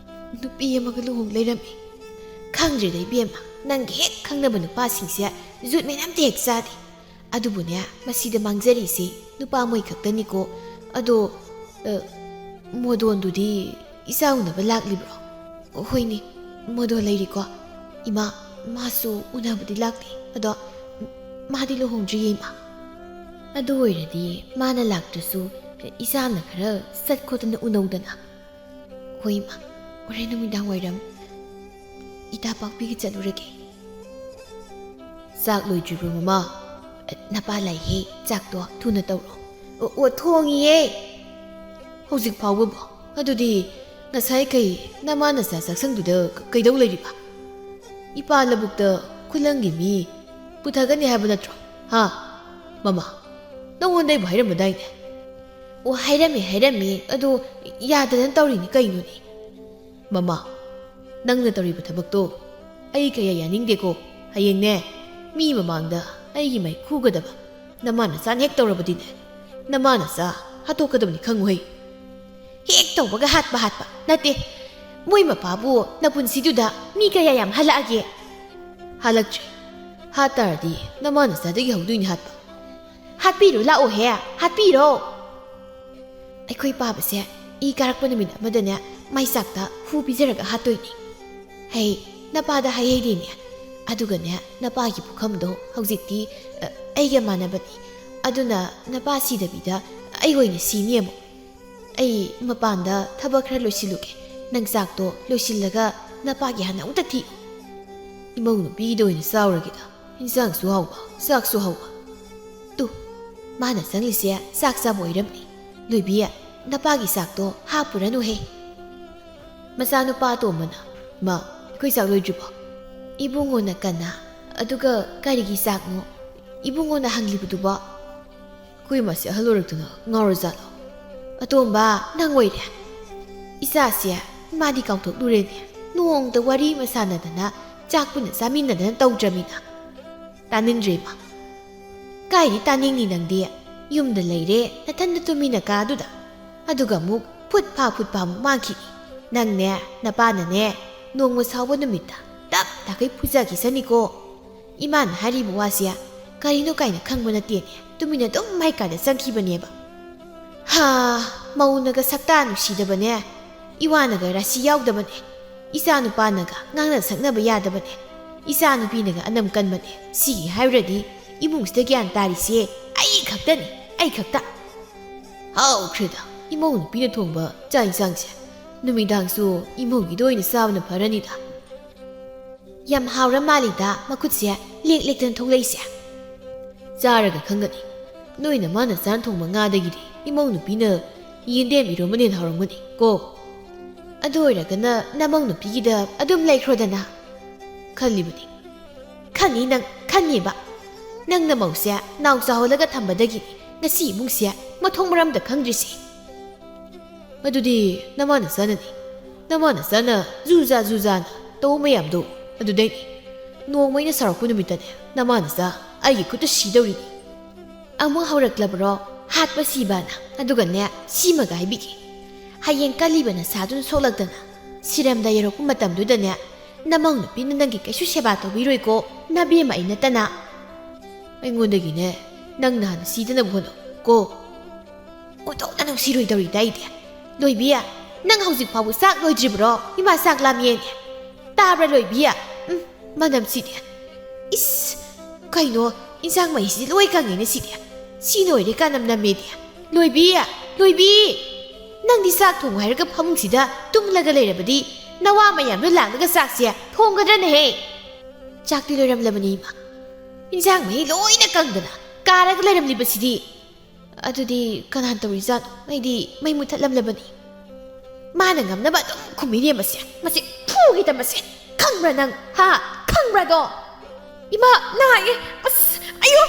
ꯅꯨꯄꯤ ꯑꯃꯒ ꯂꯨꯍꯣꯡ ꯂꯩꯔꯝꯃꯤ꯫ ꯈꯪꯗ꯭ꯔꯦꯗ ꯏꯕꯦꯝꯃ, ꯅꯪꯒꯤ ꯍꯦꯛ ꯈꯪꯅꯕ ꯅꯨꯄꯥꯁꯤꯡꯁꯦ ꯖꯨꯠ ꯃꯦꯟ ꯑꯝꯇ ꯍꯦꯛ ꯆꯥꯗꯦ꯫ ꯑꯗꯨꯕꯨꯅꯦ, ꯃꯁꯤꯗ ꯃꯥꯡꯖꯔꯤꯁꯤ ꯅꯨꯄꯥ ꯃꯣꯏ ꯈꯛꯇꯅꯤꯀꯣ꯫ ꯑꯗꯣ, ꯑ, ꯃꯣꯗꯣꯟꯗꯨꯗꯤ ꯏꯆꯥ ꯎꯅꯕ ꯂꯥꯛꯂꯤꯕ꯭ꯔꯣ?" "ꯍꯣꯏꯅꯦ, ꯃꯗꯣ ꯂꯩꯔꯤꯀꯣ? ꯏꯃꯥ, ꯃꯥꯁꯨ ꯎꯅꯕꯗꯤ ꯂꯥꯛꯇꯦ꯫ ꯑꯗꯣ ꯃꯥꯗꯤ ꯂꯨꯍꯣꯡꯗ꯭ꯔꯤꯌꯦ, ꯏꯃꯥ꯫ ꯑꯗꯨ ꯑꯣꯏꯔꯗꯤ ꯃꯥꯅ ꯂꯥꯛꯇ꯭ꯔꯁꯨ ꯏꯆꯥꯅ ꯈꯔ ꯆꯠ ꯈꯣꯠꯇꯅ ꯎꯅꯧꯗꯅ꯫ ꯍꯣꯏ, ꯏꯃꯥ, ꯍꯣꯔꯦꯟ ꯅꯨꯃꯤꯗꯥꯡ ꯋꯥꯏꯔꯝ ꯏꯇꯥ ꯄꯥꯛꯄꯤꯒ ꯆꯠꯂꯨꯔꯒꯦ꯫ ꯆꯥꯛ ꯂꯣꯏꯗ꯭ꯔꯤꯕ꯭ꯔꯣ, ꯃꯃꯥ? ꯅꯄꯥ ꯂꯥꯛꯏꯍꯦ, ꯆꯥꯛꯇꯣ ꯊꯨꯅ ꯇꯧꯔꯣ꯫ ꯑꯣ, ꯑꯣ, ꯊꯣꯡꯉꯤꯌꯦ꯫ ꯍꯧꯖꯤꯛ ꯐꯥꯎꯕꯕꯣ? ꯑꯗꯨꯗꯤ ꯉꯁꯥꯏ ꯀꯩ ꯅꯃꯥ ꯅꯆꯥ ꯆꯥꯛꯁꯪꯗꯨꯗ ꯀꯩꯗꯧ ꯂꯩꯔꯤꯕ? ꯏꯄꯥ ꯂꯧꯕꯨꯛꯇ ꯈꯨꯂꯪꯒꯤ ꯃꯤ ꯄꯨꯊꯒꯅꯤ ꯍꯥꯏꯕ ꯅꯠꯇ꯭ꯔꯣ? ꯍꯥ? ꯃꯃꯥ, ꯅꯉꯣꯟꯗ ꯑꯩꯕꯨ ꯍꯥꯏꯔꯝꯃꯗꯥꯏꯅꯦ? ꯑꯣ, ꯍꯥꯏꯔꯝꯃꯤ, ꯍꯥꯏꯔꯝꯃꯤ꯫ ꯑꯗꯣ ꯌꯥꯗꯗꯅ ꯇꯧꯔꯤꯅꯤ ꯀꯩꯅꯣꯅꯦ? ꯃꯃꯥ, ꯅꯪꯅ ꯇꯧꯔꯤꯕ ꯊꯕꯛꯇꯣ ꯑꯩ ꯀꯌꯥ ꯌꯥꯅꯤꯡꯗꯦꯀꯣ꯫ ꯍꯌꯦꯡꯅꯦ, ꯃꯤ ꯃꯃꯥꯡꯗ ꯑꯩꯒꯤ ꯃꯥꯏ ꯈꯨꯒꯗꯕ꯫ ꯅꯃꯥ ꯅꯆꯥꯅ ꯍꯦꯛ ꯇꯧꯔꯕꯗꯤꯅꯦ, ꯅꯃꯥ ꯅꯆꯥ ꯍꯥꯠꯇꯣꯛꯀꯗꯕꯅꯤ, ꯈꯪꯉꯨꯍꯦ꯫ ꯍꯦꯛ ꯇꯧꯕꯒ ꯍꯥꯠꯄ ꯍꯥꯠꯄ ꯅꯠꯇꯦ꯫ ꯃꯣꯏ ꯃꯄꯥꯕꯨ ꯅꯄꯨꯟꯁꯤꯗꯨꯗ ꯃꯤ ꯀꯌꯥ ꯌꯥꯝ ꯍꯜꯂꯛꯑꯒꯦ? ꯍꯜꯂꯛꯇ꯭ꯔꯦ꯫ ꯍꯥꯠꯇꯥꯔꯗꯤ ꯅꯃꯥ ꯅꯆꯥꯗꯒꯤ ꯍꯧꯗꯣꯏꯅꯤ ꯍꯥꯠꯄ꯫ ꯍꯥꯠꯄꯤꯔꯣ ꯂꯥꯛꯑꯣꯍꯦ, ꯍꯥꯠꯄꯤꯔꯣ꯫ ꯑꯩꯈꯣꯏ ꯄꯥꯕꯁꯦ ꯏ ꯀꯥꯔꯛꯄ ꯅꯨꯃꯤꯠ ꯑꯃꯗꯅꯦ ꯃꯩꯆꯥꯛꯇ ꯍꯨ ꯄꯤꯖꯔꯒ ꯍꯥꯠꯇꯣꯏꯅꯤ꯫ ꯍꯩ, ꯅꯄꯥꯗ ꯍꯥꯏꯍꯩꯗꯦꯅꯦ꯫ ꯑꯗꯨꯒꯅꯦ, ꯅꯄꯥꯒꯤ ꯄꯨꯈꯝꯗꯣ ꯍꯧꯖꯤꯛꯇꯤ, ꯑ, ꯑꯩꯒ ꯃꯥꯟꯅꯕꯅꯤ꯫ ꯑꯗꯨꯅ ꯅꯄꯥ ꯁꯤꯗꯕꯤꯗ ꯑꯩ ꯑꯣꯏꯅ ꯁꯤꯅꯤ ꯑꯃꯨꯛ꯫ ꯑꯩ ꯃꯄꯥꯟꯗ ꯊꯕꯛ ꯈꯔ ꯂꯣꯏꯁꯤꯜꯂꯨꯒꯦ꯫ ꯅꯪ ꯆꯥꯛꯇꯣ ꯂꯣꯏꯁꯤꯜꯂꯒ ꯅꯄꯥꯒꯤ ꯍꯥꯟꯅ ꯑꯃꯨꯛꯇ ꯊꯤꯌꯨ꯫ ꯏꯃꯧ ꯅꯨꯄꯤꯒꯤꯗ ꯑꯣꯏꯅ ꯆꯥꯎꯔꯒꯦꯗ꯫ ꯏꯟꯁꯥꯡꯁꯨ ꯍꯥꯎꯕ, ꯆꯥꯛꯁꯨ ꯍꯥꯎꯕ꯫ ꯇꯨ, ꯃꯥꯅ ꯆꯪꯂꯤꯁꯦ ꯆꯥꯛ ꯆꯥꯕ ꯑꯣꯏꯔꯝꯅꯤ꯫ ꯂꯣꯏꯕꯤ, ꯅꯄꯥꯒꯤ ꯆꯥꯛꯇꯣ ꯍꯥꯞꯄꯨꯔꯅꯨꯍꯦ꯫ ꯃꯆꯥꯅꯨꯄꯥ ꯑꯇꯣꯝꯕꯅ, "ꯃꯥ, ꯑꯩꯈꯣꯏ ꯆꯥꯛ ꯂꯣꯏꯗ꯭ꯔꯤꯕꯣ?" ꯏꯕꯨꯡꯉꯣꯅ ꯀꯟꯅ, "ꯑꯗꯨꯒ ꯀꯔꯤꯒꯤ ꯆꯥꯛꯅꯣ? ꯏꯕꯨꯡꯉꯣꯅ ꯍꯪꯂꯤꯕꯗꯨꯕꯣ?" ꯑꯩꯈꯣꯏ ꯃꯥꯁꯦ ꯑꯍꯜ ꯑꯣꯏꯔꯛꯇꯅ ꯉꯥꯎꯔꯖꯥꯠꯂꯣ? ꯑꯇꯣꯝꯕ, ꯅꯪ ꯑꯣꯏꯔꯦ꯫ ꯏꯆꯥꯁꯦ ꯃꯥꯗꯤ ꯀꯥꯎꯊꯣꯛꯂꯨꯔꯦꯅꯦ꯫ ꯅꯣꯡꯃꯇ ꯋꯥꯔꯤ ꯑꯃ ꯁꯥꯟꯅꯗꯅ, ꯆꯥꯛ ꯄꯨꯟꯅ ꯆꯥꯃꯤꯟꯅꯗꯅ ꯇꯧꯗ꯭ꯔꯃꯤꯅ꯫ ꯇꯥꯅꯤꯡꯗ꯭ꯔꯦ, ꯏꯃꯥ꯫ ꯀꯥꯏꯗꯤ ꯇꯥꯅꯤꯡꯅꯤ ꯅꯪꯗꯤ? ꯌꯨꯝꯗ ꯂꯩꯔꯦ, ꯅꯊꯟꯗ ꯇꯨꯃꯤꯟꯅ ꯀꯥꯗꯨꯗ꯫ ꯑꯗꯨꯒ ꯑꯃꯨꯛ ꯐꯨꯠ ꯐꯥ ꯐꯨꯠ ꯐꯥ ꯑꯃꯨꯛ ꯃꯥꯡꯈꯤꯅꯤ꯫ ꯅꯪꯅꯦ, ꯅꯄꯥꯅꯅꯦ, ꯅꯣꯡꯃ ꯁꯥꯎꯕ ꯅꯨꯃꯤꯠꯇ ꯇꯞ ꯇꯥꯈꯩ ꯐꯨꯖꯈꯤꯁꯅꯤꯀꯣ꯫ ꯏꯃꯥꯅ ꯍꯥꯏꯔꯤꯕ ꯋꯥꯁꯦ ꯀꯔꯤꯅꯣ ꯀꯥꯏꯅ ꯈꯪꯕ ꯅꯠꯇꯦꯅꯦ꯫ ꯇꯨꯃꯤꯟꯅ ꯑꯗꯨꯝ ꯃꯥꯏ ꯀꯥꯗ ꯆꯪꯈꯤꯕꯅꯦꯕ꯫ ꯍꯥ, ꯃꯧꯅꯒ ꯁꯛꯇꯥ ꯅꯨꯡꯁꯤꯗꯕꯅꯦ, ꯏꯋꯥꯅꯒ ꯔꯥꯁꯤ ꯌꯥꯎꯗꯕꯅꯦ꯫ ꯏꯆꯥ ꯅꯨꯄꯥꯅꯒ ꯉꯥꯡꯅ ꯁꯛꯅꯕ ꯌꯥꯗꯕꯅꯦ꯫ ꯏꯆꯥ ꯅꯨꯄꯤꯅꯒ ꯑꯅꯝ ꯀꯟꯕꯅꯦ꯫ ꯁꯤꯒꯤ ꯍꯥꯏꯔꯨꯔꯗꯤ ꯏꯃꯨꯡꯁꯤꯗ ꯒ꯭ꯌꯥꯟ ꯇꯥꯔꯤꯁꯦ ꯑꯩ ꯈꯛꯇꯅꯤ, ꯑꯩ ꯈꯛꯇ꯫ ꯍꯥꯎꯈ꯭ꯔꯦꯗ, ꯏꯃꯧ ꯅꯨꯄꯤꯅ ꯊꯣꯡꯕ ꯆꯥꯛ ꯏꯟꯁꯥꯡꯁꯦ꯫ ꯅꯨꯃꯤꯗꯥꯡꯁꯨ ꯏꯃꯧꯒꯤꯗ ꯑꯣꯏꯅ ꯆꯥꯕꯅ ꯐꯔꯅꯤꯗ꯫ ꯌꯥꯝ ꯍꯥꯎꯔ ꯃꯥꯜꯂꯤꯗ, ꯃꯈꯨꯠꯁꯦ ꯂꯦꯛ ꯂꯦꯛꯇꯅ ꯊꯣꯛꯂꯛꯏꯁꯦ꯫ ꯆꯥꯔꯒ ꯈꯪꯒꯅꯤ꯫ ꯅꯣꯏ ꯅꯃꯥ ꯅꯆꯥꯅ ꯊꯣꯡꯕ ꯉꯥꯗꯒꯤꯗꯤ ꯏꯃꯧ ꯅꯨꯄꯤꯅ ꯌꯦꯟꯗꯦꯝ ꯏꯔꯣꯝꯕꯅ ꯍꯦꯟꯅ ꯍꯥꯎꯔꯝꯒꯅꯤ ꯀꯣ꯫ ꯑꯗꯨ ꯑꯣꯏꯔꯒꯅ ꯅꯃꯧ ꯅꯨꯄꯤꯒꯤꯗ ꯑꯗꯨꯝ ꯂꯩꯈ꯭ꯔꯣꯗꯅ꯫ ꯈꯜꯂꯤꯕꯅꯤ꯫ ꯈꯟꯅꯤ ꯅꯪ, ꯈꯟꯅꯤꯕ꯫ ꯅꯪ ꯅꯃꯧꯁꯦ ꯅꯥꯎ ꯆꯥꯎꯍꯜꯂꯒ ꯊꯝꯕꯗꯒꯤꯅꯤ ꯉꯁꯤ ꯏꯃꯨꯡꯁꯦ ꯃꯊꯣꯡ ꯃꯔꯝꯗ ꯈꯪꯗ꯭ꯔꯤꯁꯦ꯫ ꯑꯗꯨꯗꯤ ꯅꯃꯥ ꯅꯆꯥꯅꯅꯤ꯫ ꯅꯃꯥ ꯅꯆꯥꯅ ꯖꯨꯖꯥ ꯖꯨꯖꯥꯅ ꯇꯧꯕ ꯃꯌꯥꯝꯗꯣ ꯑꯗꯨꯗꯩꯅꯤ꯫ ꯅꯣꯡꯃ ꯑꯩꯅ ꯁꯥꯎꯔꯛꯄ ꯅꯨꯃꯤꯠꯇꯅꯦ ꯅꯃꯥ ꯅꯆꯥ ꯑꯩꯒꯤ ꯈꯨꯠꯇ ꯁꯤꯗꯧꯔꯤꯅꯤ꯫ ꯑꯃꯨꯛ ꯍꯧꯔꯛꯂꯕ꯭ꯔꯣ ꯍꯥꯠꯄ ꯁꯤꯕꯅ? ꯑꯗꯨꯒꯅꯦ, ꯁꯤꯃꯒ ꯍꯥꯏꯕꯤꯒꯦ꯫ ꯍꯌꯦꯡ ꯀꯜꯂꯤꯕ ꯅꯁꯥꯗꯨꯅ ꯁꯣꯛꯂꯛꯇꯅ ꯁꯤꯔꯝꯗ ꯌꯧꯔꯛꯄ ꯃꯇꯝꯗꯨꯗꯅꯦ, ꯅꯃꯧ ꯅꯨꯄꯤꯅ ꯅꯪꯒꯤ ꯀꯩꯁꯨ ꯁꯦꯕꯥ ꯇꯧꯕꯤꯔꯣꯏꯀꯣ, ꯅꯕꯦꯝꯃ ꯑꯩ ꯅꯠꯇꯅ꯫ ꯑꯩꯉꯣꯟꯗꯒꯤꯅꯦ, ꯅꯪꯅ ꯍꯥꯟꯅ ꯁꯤꯗꯅꯕ ꯍꯣꯠꯅꯧ ꯀꯣ꯫ ꯑꯣꯟꯊꯣꯛꯅ ꯅꯨꯡꯁꯤꯔꯣꯏꯗꯧꯔꯤꯗ ꯑꯩꯗꯤ꯫ ꯂꯣꯏꯕꯤ, ꯅꯪ ꯍꯧꯖꯤꯛ ꯐꯥꯎꯕ ꯆꯥꯛ ꯂꯣꯏꯗ꯭ꯔꯤꯕ꯭ꯔꯣ? ꯏꯃꯥ ꯆꯥꯛ ꯂꯥꯝꯃꯦꯅꯦ꯫ ꯇꯥꯕ꯭ꯔꯥ ꯂꯣꯏꯕꯤ? ꯎꯝ, ꯃꯅꯝꯁꯤꯗꯤ꯫ ꯏꯁ, ꯀꯩꯅꯣ, ꯏꯟꯁꯥꯡ ꯃꯍꯤꯁꯤꯗꯤ ꯂꯣꯏ ꯀꯪꯉꯦꯅꯦ ꯁꯤꯗꯤ꯫ ꯁꯤ ꯂꯣꯏꯔꯦ ꯀꯥꯅꯝ ꯅꯝꯃꯦꯗꯤ꯫ ꯂꯣꯏꯕꯤ, ꯂꯣꯏꯕꯤ! ꯅꯪꯗꯤ ꯆꯥꯛ ꯊꯣꯡꯉꯨ ꯍꯥꯏꯔꯒ ꯐꯃꯨꯡꯁꯤꯗ ꯇꯨꯝꯂꯒ ꯂꯩꯔꯕꯗꯤ ꯅꯋꯥ ꯃꯌꯥꯝꯗꯣ ꯂꯥꯛꯂꯒ ꯆꯥꯛꯁꯦ ꯊꯣꯡꯒꯗ꯭ꯔꯅꯦꯍꯦ? ꯆꯥꯛꯇꯤ ꯂꯣꯏꯔꯝꯂꯕꯅꯤ ꯏꯃꯥ꯫ ꯏꯟꯁꯥꯡ ꯃꯍꯤ ꯂꯣꯏꯅ ꯀꯪꯗꯅ ꯀꯥꯔꯒ ꯂꯩꯔꯝꯂꯤꯕꯁꯤꯗꯤ꯫ ꯑꯗꯨꯗꯤ ꯀꯅꯥꯅ ꯇꯧꯔꯤꯖꯥꯠꯅꯣ? ꯑꯩꯗꯤ ꯃꯩ ꯃꯨꯊꯠꯂꯝꯂꯕꯅꯤ꯫ ꯃꯥꯅ ꯉꯝꯅꯕ ꯑꯗꯨꯝ ꯈꯨꯝꯃꯤꯅꯦ ꯃꯁꯦ꯫ ꯃꯁꯤ ꯐꯨꯒꯦꯗ ꯃꯁꯦ꯫ ꯈꯪꯕ꯭ꯔꯥ ꯅꯪ? ꯍꯥ? ꯈꯪꯕ꯭ꯔꯥꯗꯣ? ꯏꯃꯥ, ꯅꯥꯏꯌꯦ꯫ ꯑꯁ, ꯑꯌꯣ!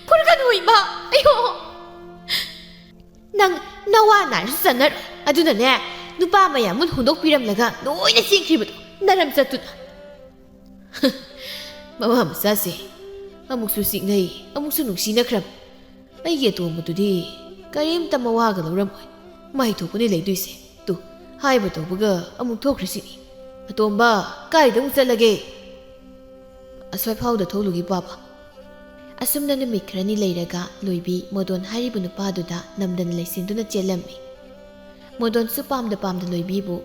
ꯐꯨꯔꯒꯅꯨ ꯏꯃꯥ꯫ ꯑꯌꯣ! ꯅꯪ ꯅꯋꯥ ꯅꯥꯔꯁꯨ ꯆꯟꯅꯔꯣꯏ꯫ ꯑꯗꯨꯅꯅꯦ, ꯅꯨꯄꯥ ꯃꯌꯥꯝ ꯑꯃ ꯍꯨꯟꯗꯣꯛꯄꯤꯔꯝꯂꯒ ꯂꯣꯏꯅ ꯆꯦꯟꯈ꯭ꯔꯤꯕꯗꯣ ꯅꯔꯝ ꯆꯠꯇꯨꯅ꯫ ꯃꯃꯥ ꯃꯆꯥꯁꯦ ꯑꯃꯨꯛꯁꯨ ꯆꯤꯛꯅꯩ, ꯑꯃꯨꯛꯁꯨ ꯅꯨꯡꯁꯤꯅꯈ꯭ꯔꯕ꯫ ꯑꯩꯒꯤ ꯑꯇꯣꯝꯕꯗꯨꯗꯤ ꯀꯔꯤꯝꯇ ꯃꯋꯥꯒ ꯂꯧꯔꯝꯃꯣꯏ꯫ ꯃꯥꯏ ꯊꯣꯛꯄꯅꯤ ꯂꯩꯗꯣꯏꯁꯦ꯫ ꯇꯨ, ꯍꯥꯏꯕ ꯇꯧꯕꯒ ꯑꯃꯨꯛ ꯊꯣꯛꯈ꯭ꯔꯤꯁꯤꯅꯤ꯫ ꯑꯇꯣꯝꯕ, ꯀꯥꯏꯗ ꯑꯃꯨꯛ ꯆꯠꯂꯒꯦ? ꯑꯁ꯭ꯋꯥꯏ ꯐꯥꯎꯗ ꯊꯣꯛꯂꯨꯒꯦ ꯄꯥꯕ꯫ ꯑꯁꯨꯝꯅ ꯅꯨꯃꯤꯠ ꯈꯔꯅꯤ ꯂꯩꯔꯒ ꯂꯣꯏꯕꯤ ꯃꯣꯗꯣꯟ ꯍꯥꯏꯔꯤꯕ ꯅꯨꯄꯥꯗꯨꯗ ꯅꯝꯗꯅ ꯂꯩꯁꯤꯟꯗꯨꯅ ꯆꯦꯜꯂꯝꯃꯤ꯫ ꯃꯣꯗꯣꯟꯁꯨ ꯄꯥꯝꯗ ꯄꯥꯝꯗ ꯂꯣꯏꯕꯤꯕꯨ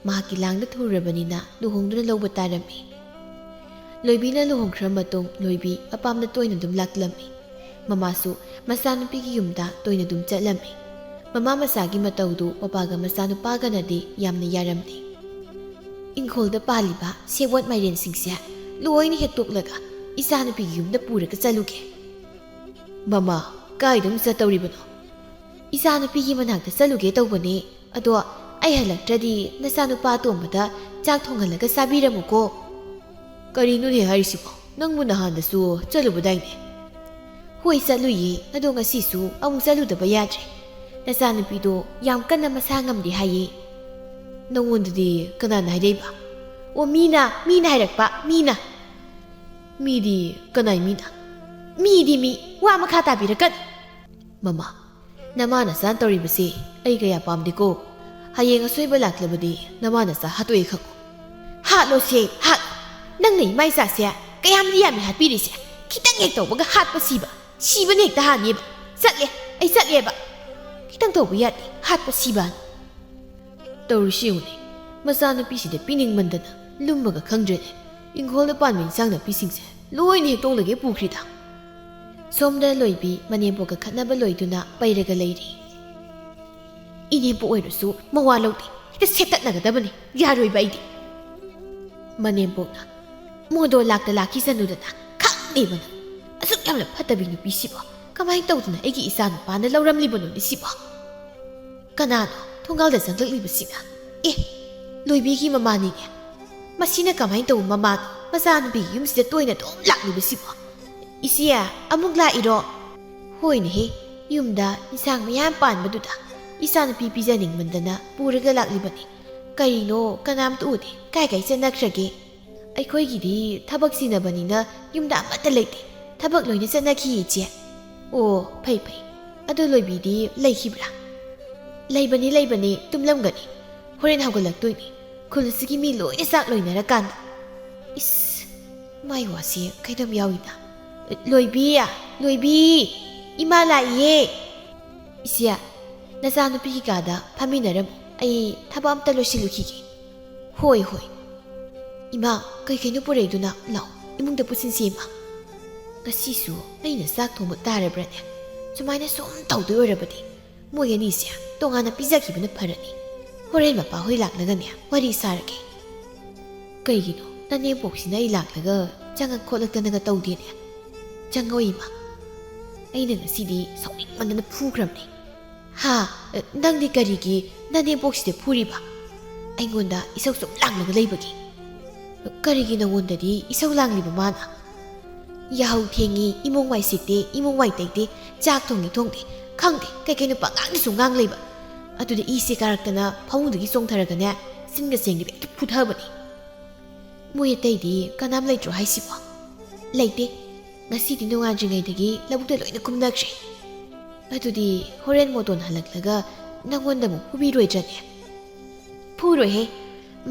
ꯃꯍꯥꯛꯀꯤ ꯂꯥꯡꯗ ꯊꯨꯔꯕꯅꯤꯅ ꯂꯨꯍꯣꯡꯗꯨꯅ ꯂꯧꯕ ꯇꯥꯔꯝꯃꯤ꯫ ꯂꯣꯏꯕꯤꯅ ꯂꯨꯍꯣꯡꯈ꯭ꯔ ꯃꯇꯨꯡ ꯂꯣꯏꯕꯤ ꯃꯄꯥꯝꯗ ꯇꯣꯏꯅ ꯑꯗꯨꯝ ꯂꯥꯛꯂꯝꯃꯤ꯫ ꯃꯃꯥꯁꯨ ꯃꯆꯥꯅꯨꯄꯤꯒꯤ ꯌꯨꯝꯗ ꯇꯣꯏꯅ ꯑꯗꯨꯝ ꯆꯠꯂꯝꯃꯤ꯫ ꯃꯃꯥ ꯃꯆꯥꯒꯤ ꯃꯇꯧꯗꯨ ꯃꯄꯥꯒ ꯃꯆꯥꯅꯨꯄꯥꯒꯅꯗꯤ ꯌꯥꯝꯅ ꯌꯥꯔꯝꯗꯦ꯫ "ꯏꯪꯈꯣꯜꯗ ꯄꯥꯜꯂꯤꯕ ꯁꯦꯕꯣꯠ ꯃꯥꯏꯔꯦꯟꯁꯤꯡꯁꯦ ꯂꯣꯏꯅ ꯍꯦꯛꯇꯣꯛꯂꯒ ꯏꯆꯥꯅꯨꯄꯤꯒꯤ ꯌꯨꯝꯗ ꯄꯨꯔꯒ ꯆꯠꯂꯨꯒꯦ꯫" "ꯃꯃꯥ, ꯀꯥꯏꯗ ꯑꯃꯨꯛ ꯆꯠꯇꯧꯔꯤꯕꯅꯣ?" "ꯏꯆꯥꯅꯨꯄꯤꯒꯤ ꯃꯅꯥꯛꯇ ꯆꯠꯂꯨꯒꯦ ꯇꯧꯕꯅꯦ꯫ ꯑꯗꯣ ꯑꯩ ꯍꯜꯂꯛꯇ꯭ꯔꯗꯤ ꯅꯆꯥꯅꯨꯄꯥ ꯑꯇꯣꯝꯕꯗ ꯆꯥꯛ ꯊꯣꯡꯍꯜꯂꯒ ꯆꯥꯕꯤꯔꯝꯃꯨꯀꯣ꯫" "ꯀꯔꯤꯅꯣꯅꯦ ꯍꯥꯏꯔꯤꯁꯤꯕꯣ? ꯅꯪꯕꯨ ꯅꯍꯥꯟꯗꯁꯨ ꯆꯠꯂꯨꯕꯗꯥꯏꯅꯦ?" "ꯍꯣꯏ, ꯆꯠꯂꯨꯏꯌꯦ꯫ ꯑꯗꯣ ꯉꯁꯤꯁꯨ ꯑꯃꯨꯛ ꯆꯠꯂꯨꯗꯕ ꯌꯥꯗ꯭ꯔꯦ꯫ ꯅꯆꯥꯅꯨꯄꯤꯗꯣ ꯌꯥꯝ ꯀꯟꯅ ꯃꯁꯥ ꯉꯝꯗꯦ ꯍꯥꯏꯌꯦ꯫" "ꯅꯪꯉꯣꯟꯗꯗꯤ ꯀꯅꯥꯅ ꯍꯥꯏꯔꯛꯏꯕ?" "ꯑꯣ, ꯃꯤꯅ, ꯃꯤꯅ ꯍꯥꯏꯔꯛꯄ, ꯃꯤꯅ꯫" "ꯃꯤꯗꯤ ꯀꯅꯥꯏ ꯃꯤꯅ?" "ꯃꯤꯗꯤ ꯃꯤ꯫ ꯋꯥ ꯃꯈꯥ ꯇꯥꯕꯤꯔꯛꯀꯅꯨ꯫" "ꯃꯃꯥ, ꯅꯃꯥ ꯅꯆꯥꯅ ꯇꯧꯔꯤꯕꯁꯤ ꯑꯩ ꯀꯌꯥ ꯄꯥꯝꯗꯦꯀꯣ꯫ ꯍꯌꯦꯡ ꯑꯁꯣꯏꯕ ꯂꯥꯛꯂꯕꯗꯤ ꯅꯃꯥ ꯅꯆꯥ ꯍꯥꯠꯇꯣꯛꯑꯦ ꯈꯪꯉꯨ꯫" "ꯍꯥꯠꯂꯣꯁꯦ, ꯍꯥꯠꯂꯣ꯫ ꯅꯪꯅ ꯏꯃꯥ ꯏꯆꯥꯁꯦ ꯀꯌꯥꯝꯗꯤ ꯌꯥꯝꯃꯤ ꯍꯥꯠꯄꯤꯔꯤꯁꯦ꯫ ꯈꯤꯇꯪ ꯍꯦꯛ ꯇꯧꯕꯒ ꯍꯥꯠꯄ ꯁꯤꯕ, ꯁꯤꯕꯅ ꯍꯦꯛꯇ ꯍꯥꯟꯅꯦꯕ꯫ ꯆꯠꯂꯦ, ꯑꯩ ꯆꯠꯂꯦꯕ꯫ ꯈꯤꯇꯪ ꯇꯧꯕ ꯌꯥꯗꯦ, ꯍꯥꯠꯄ ꯁꯤꯕꯅ꯫" ꯇꯧꯔꯤꯁꯤ ꯌꯦꯡꯉꯨꯅꯦ, ꯃꯆꯥꯅꯨꯄꯤꯁꯤꯗ ꯄꯤꯅꯤꯡꯃꯟꯗꯅ ꯂꯨꯝꯕꯒ ꯈꯪꯗ꯭ꯔꯦꯅꯦ꯫ ꯏꯪꯈꯣꯜꯗ ꯄꯥꯟꯕ ꯏꯟꯁꯥꯡ ꯅꯥꯄꯤꯁꯤꯡꯁꯦ ꯂꯣꯏꯅ ꯍꯦꯛꯇꯣꯛꯂꯒꯦ ꯄꯨꯈ꯭ꯔꯤꯗ꯫ ꯁꯣꯝꯗ ꯂꯣꯏꯕꯤ ꯃꯅꯦꯝꯄꯣꯛꯀ ꯈꯠꯅꯕ ꯂꯣꯏꯗꯨꯅ ꯄꯩꯔꯒ ꯂꯩꯔꯤ꯫ "ꯏꯅꯦꯝꯄꯣꯛ ꯑꯣꯏꯔꯁꯨ ꯃꯋꯥ ꯂꯧꯗꯦ, ꯍꯦꯛꯇ ꯁꯦꯠꯇꯠꯅꯒꯗꯕꯅꯤ, ꯌꯥꯔꯣꯏꯕ ꯑꯩꯗꯤ꯫" ꯃꯅꯦꯝꯄꯣꯛꯅ, "ꯃꯣꯗꯣ ꯂꯥꯛꯇ ꯂꯥꯛꯈꯤꯁꯅꯨꯗꯅ, ꯈꯪꯗꯦꯕ ꯅꯪ꯫ ꯑꯁꯨꯛ ꯌꯥꯝꯅ ꯐꯠꯇꯕꯤ ꯅꯨꯄꯤꯁꯤꯕꯣ ꯀꯃꯥꯏꯅ ꯇꯧꯗꯅ ꯑꯩꯒꯤ ꯏꯆꯥꯅꯨꯄꯥꯅ ꯂꯧꯔꯝꯂꯤꯕꯅꯣꯅꯦ ꯁꯤꯕꯣ?" "ꯀꯅꯥꯅꯣ ꯊꯣꯡꯒꯥꯜꯗ ꯆꯪꯂꯛꯂꯤꯕꯁꯤꯅ? ꯑꯦ, ꯂꯣꯏꯕꯤꯒꯤ ꯃꯃꯥꯅꯤꯅꯦ꯫ ꯃꯁꯤꯅ ꯀꯃꯥꯏꯅ ꯇꯧꯕ ꯃꯃꯥꯅꯣ? ꯃꯆꯥꯅꯨꯄꯤꯒꯤ ꯌꯨꯝꯁꯤꯗ ꯇꯣꯏꯅ ꯑꯗꯨꯝ ꯂꯥꯛꯂꯤꯕꯁꯤꯕꯣ? ꯏꯆꯦ, ꯑꯃꯨꯛ ꯂꯥꯛꯏꯔꯣ?" "ꯍꯣꯏꯅꯦꯍꯦ, ꯌꯨꯝꯗ ꯏꯟꯁꯥꯡ ꯃꯌꯥꯝ ꯄꯥꯟꯕꯗꯨꯗ ꯏꯆꯥꯅꯨꯄꯤ ꯄꯤꯖꯅꯤꯡꯃꯟꯗꯅ ꯄꯨꯔꯒ ꯂꯥꯛꯂꯤꯕꯅꯤ꯫ ꯀꯔꯤꯅꯣ, ꯀꯅꯥꯝꯇ ꯎꯗꯦ, ꯀꯥꯏ ꯀꯥꯏ ꯆꯠꯅꯈ꯭ꯔꯒꯦ?" "ꯑꯩꯈꯣꯏꯒꯤꯗꯤ ꯊꯕꯛ ꯆꯤꯟꯅꯕꯅꯤꯅ ꯌꯨꯝꯗ ꯑꯃꯠꯇ ꯂꯩꯇꯦ꯫ ꯊꯕꯛ ꯂꯣꯏꯅ ꯆꯠꯅꯈꯤ, ꯏꯆꯦ꯫" "ꯑꯣ, ꯐꯩ ꯐꯩ꯫ ꯑꯗꯣ ꯂꯣꯏꯕꯤꯗꯤ ꯂꯩꯈꯤꯕ꯭ꯔꯥ?" "ꯂꯩꯕꯅꯤ, ꯂꯩꯕꯅꯤ, ꯇꯨꯝꯂꯝꯒꯅꯤ꯫ ꯍꯣꯔꯦꯟ ꯍꯧꯒꯠꯂꯛꯇꯣꯏꯅꯤ, ꯈꯨꯜ ꯑꯁꯤꯒꯤ ꯃꯤ ꯂꯣꯏꯅ ꯆꯥꯛ ꯂꯣꯏꯅꯔꯀꯥꯟꯗ꯫" ꯏꯁ, ꯃꯥꯏ ꯋꯥꯁꯤ ꯀꯩꯅꯣꯝ ꯌꯥꯎꯏꯗ꯫ "ꯂꯣꯏꯕꯤ, ꯂꯣꯏꯕꯤ, ꯏꯃꯥ ꯂꯥꯛꯏꯌꯦ꯫" "ꯏꯆꯦ, ꯅꯆꯥꯅꯨꯄꯤꯒꯤ ꯀꯥꯗ ꯐꯝꯃꯤꯟꯅꯔꯝꯃꯨ, ꯑꯩ ꯊꯕꯛ ꯑꯝꯇ ꯂꯣꯏꯁꯤꯜꯂꯨꯈꯤꯒꯦ꯫" "ꯍꯣꯏ, ꯍꯣꯏ꯫ ꯏꯃꯥ, ꯀꯩ ꯀꯩꯅꯣ ꯄꯨꯔꯛꯏꯗꯨꯅ? ꯂꯥꯛꯑꯣ, ꯏꯃꯨꯡꯗ ꯄꯨꯁꯤꯟꯁꯤ, ꯏꯃꯥ꯫ ꯉꯁꯤꯁꯨ ꯑꯩꯅ ꯆꯥꯛ ꯊꯣꯡꯕ ꯇꯥꯔꯕ꯭ꯔꯥꯅꯦ? ꯁꯨꯃꯥꯏꯅ ꯁꯨꯝ ꯇꯧꯗꯣꯏ ꯑꯣꯏꯔꯕꯗꯤ ꯃꯣꯏ ꯑꯅꯤꯁꯦ ꯇꯣꯉꯥꯟꯅ ꯄꯤꯖꯈꯤꯕꯅ ꯐꯔꯅꯤ꯫ ꯍꯣꯔꯦꯟ ꯃꯄꯥꯍꯣꯏ ꯂꯥꯛꯂꯒꯅꯦ ꯋꯥꯔꯤ ꯁꯥꯔꯒꯦ꯫ ꯀꯩꯒꯤꯅꯣ ꯅꯅꯦꯝꯄꯣꯛꯁꯤꯅ ꯑꯩ ꯂꯥꯛꯂꯒ ꯆꯪꯉꯛ ꯈꯣꯠꯂꯛꯇꯅꯒ ꯇꯧꯗꯦꯅꯦ? ꯆꯪꯉꯣ, ꯏꯃꯥ꯫ ꯑꯩꯅ ꯉꯁꯤꯗꯤ ꯁꯥꯎꯅꯤꯡꯃꯟꯗꯅ ꯐꯨꯈ꯭ꯔꯕꯅꯦ꯫ ꯍꯥ? ꯅꯪꯗꯤ ꯀꯔꯤꯒꯤ ꯅꯅꯦꯝꯄꯣꯛꯁꯤꯗ ꯐꯨꯔꯤꯕ? ꯑꯩꯉꯣꯟꯗ ꯏꯁꯧ ꯁꯨꯝ ꯂꯥꯡꯂꯒ ꯂꯩꯕꯒꯤ?" "ꯀꯔꯤꯒꯤ ꯅꯉꯣꯟꯗꯗꯤ ꯏꯁꯧ ꯂꯥꯡꯂꯤꯕ ꯃꯥꯅ? ꯌꯥꯍꯧ ꯊꯦꯡꯉꯤ, ꯏꯃꯨꯡ ꯋꯥꯏ ꯁꯤꯠꯇꯦ, ꯏꯃꯨꯡ ꯋꯥꯏ ꯇꯩꯗꯦ, ꯆꯥꯛ ꯊꯣꯡꯉꯤ ꯊꯣꯡꯗꯦ, ꯈꯪꯗꯦ, ꯀꯩ ꯀꯩꯅꯣ ꯄꯉꯥꯡꯗꯁꯨ ꯉꯥꯡ ꯂꯩꯕ꯫ ꯑꯗꯨꯗ ꯏꯁꯦ ꯀꯥꯔꯛꯇꯅ ꯐꯃꯨꯡꯗꯒꯤ ꯆꯣꯡꯊꯔꯒꯅꯦ, ꯁꯤꯟꯒ ꯆꯦꯡꯗꯕꯤ ꯍꯦꯛꯇ ꯐꯨꯊꯕꯅꯤ꯫ ꯃꯣꯏ ꯑꯇꯩꯗꯤ ꯀꯅꯥꯝ ꯂꯩꯇ꯭ꯔꯣ ꯍꯥꯏꯁꯤꯕꯣ?" "ꯂꯩꯇꯦ꯫ ꯉꯁꯤꯗꯤ ꯅꯣꯡꯉꯥꯟꯗ꯭ꯔꯤꯉꯩꯗꯒꯤ ꯂꯧꯕꯨꯛꯇ ꯂꯣꯏꯅ ꯀꯨꯝꯅꯈ꯭ꯔꯦ꯫" "ꯑꯗꯨꯗꯤ ꯍꯣꯔꯦꯟ ꯃꯣꯇꯣꯟ ꯍꯜꯂꯛꯂꯒ ꯅꯪꯉꯣꯟꯗ ꯑꯃꯨꯛ ꯐꯨꯕꯤꯔꯣꯏꯗ꯭ꯔꯅꯦ?" "ꯐꯨꯔꯣꯏꯍꯦ꯫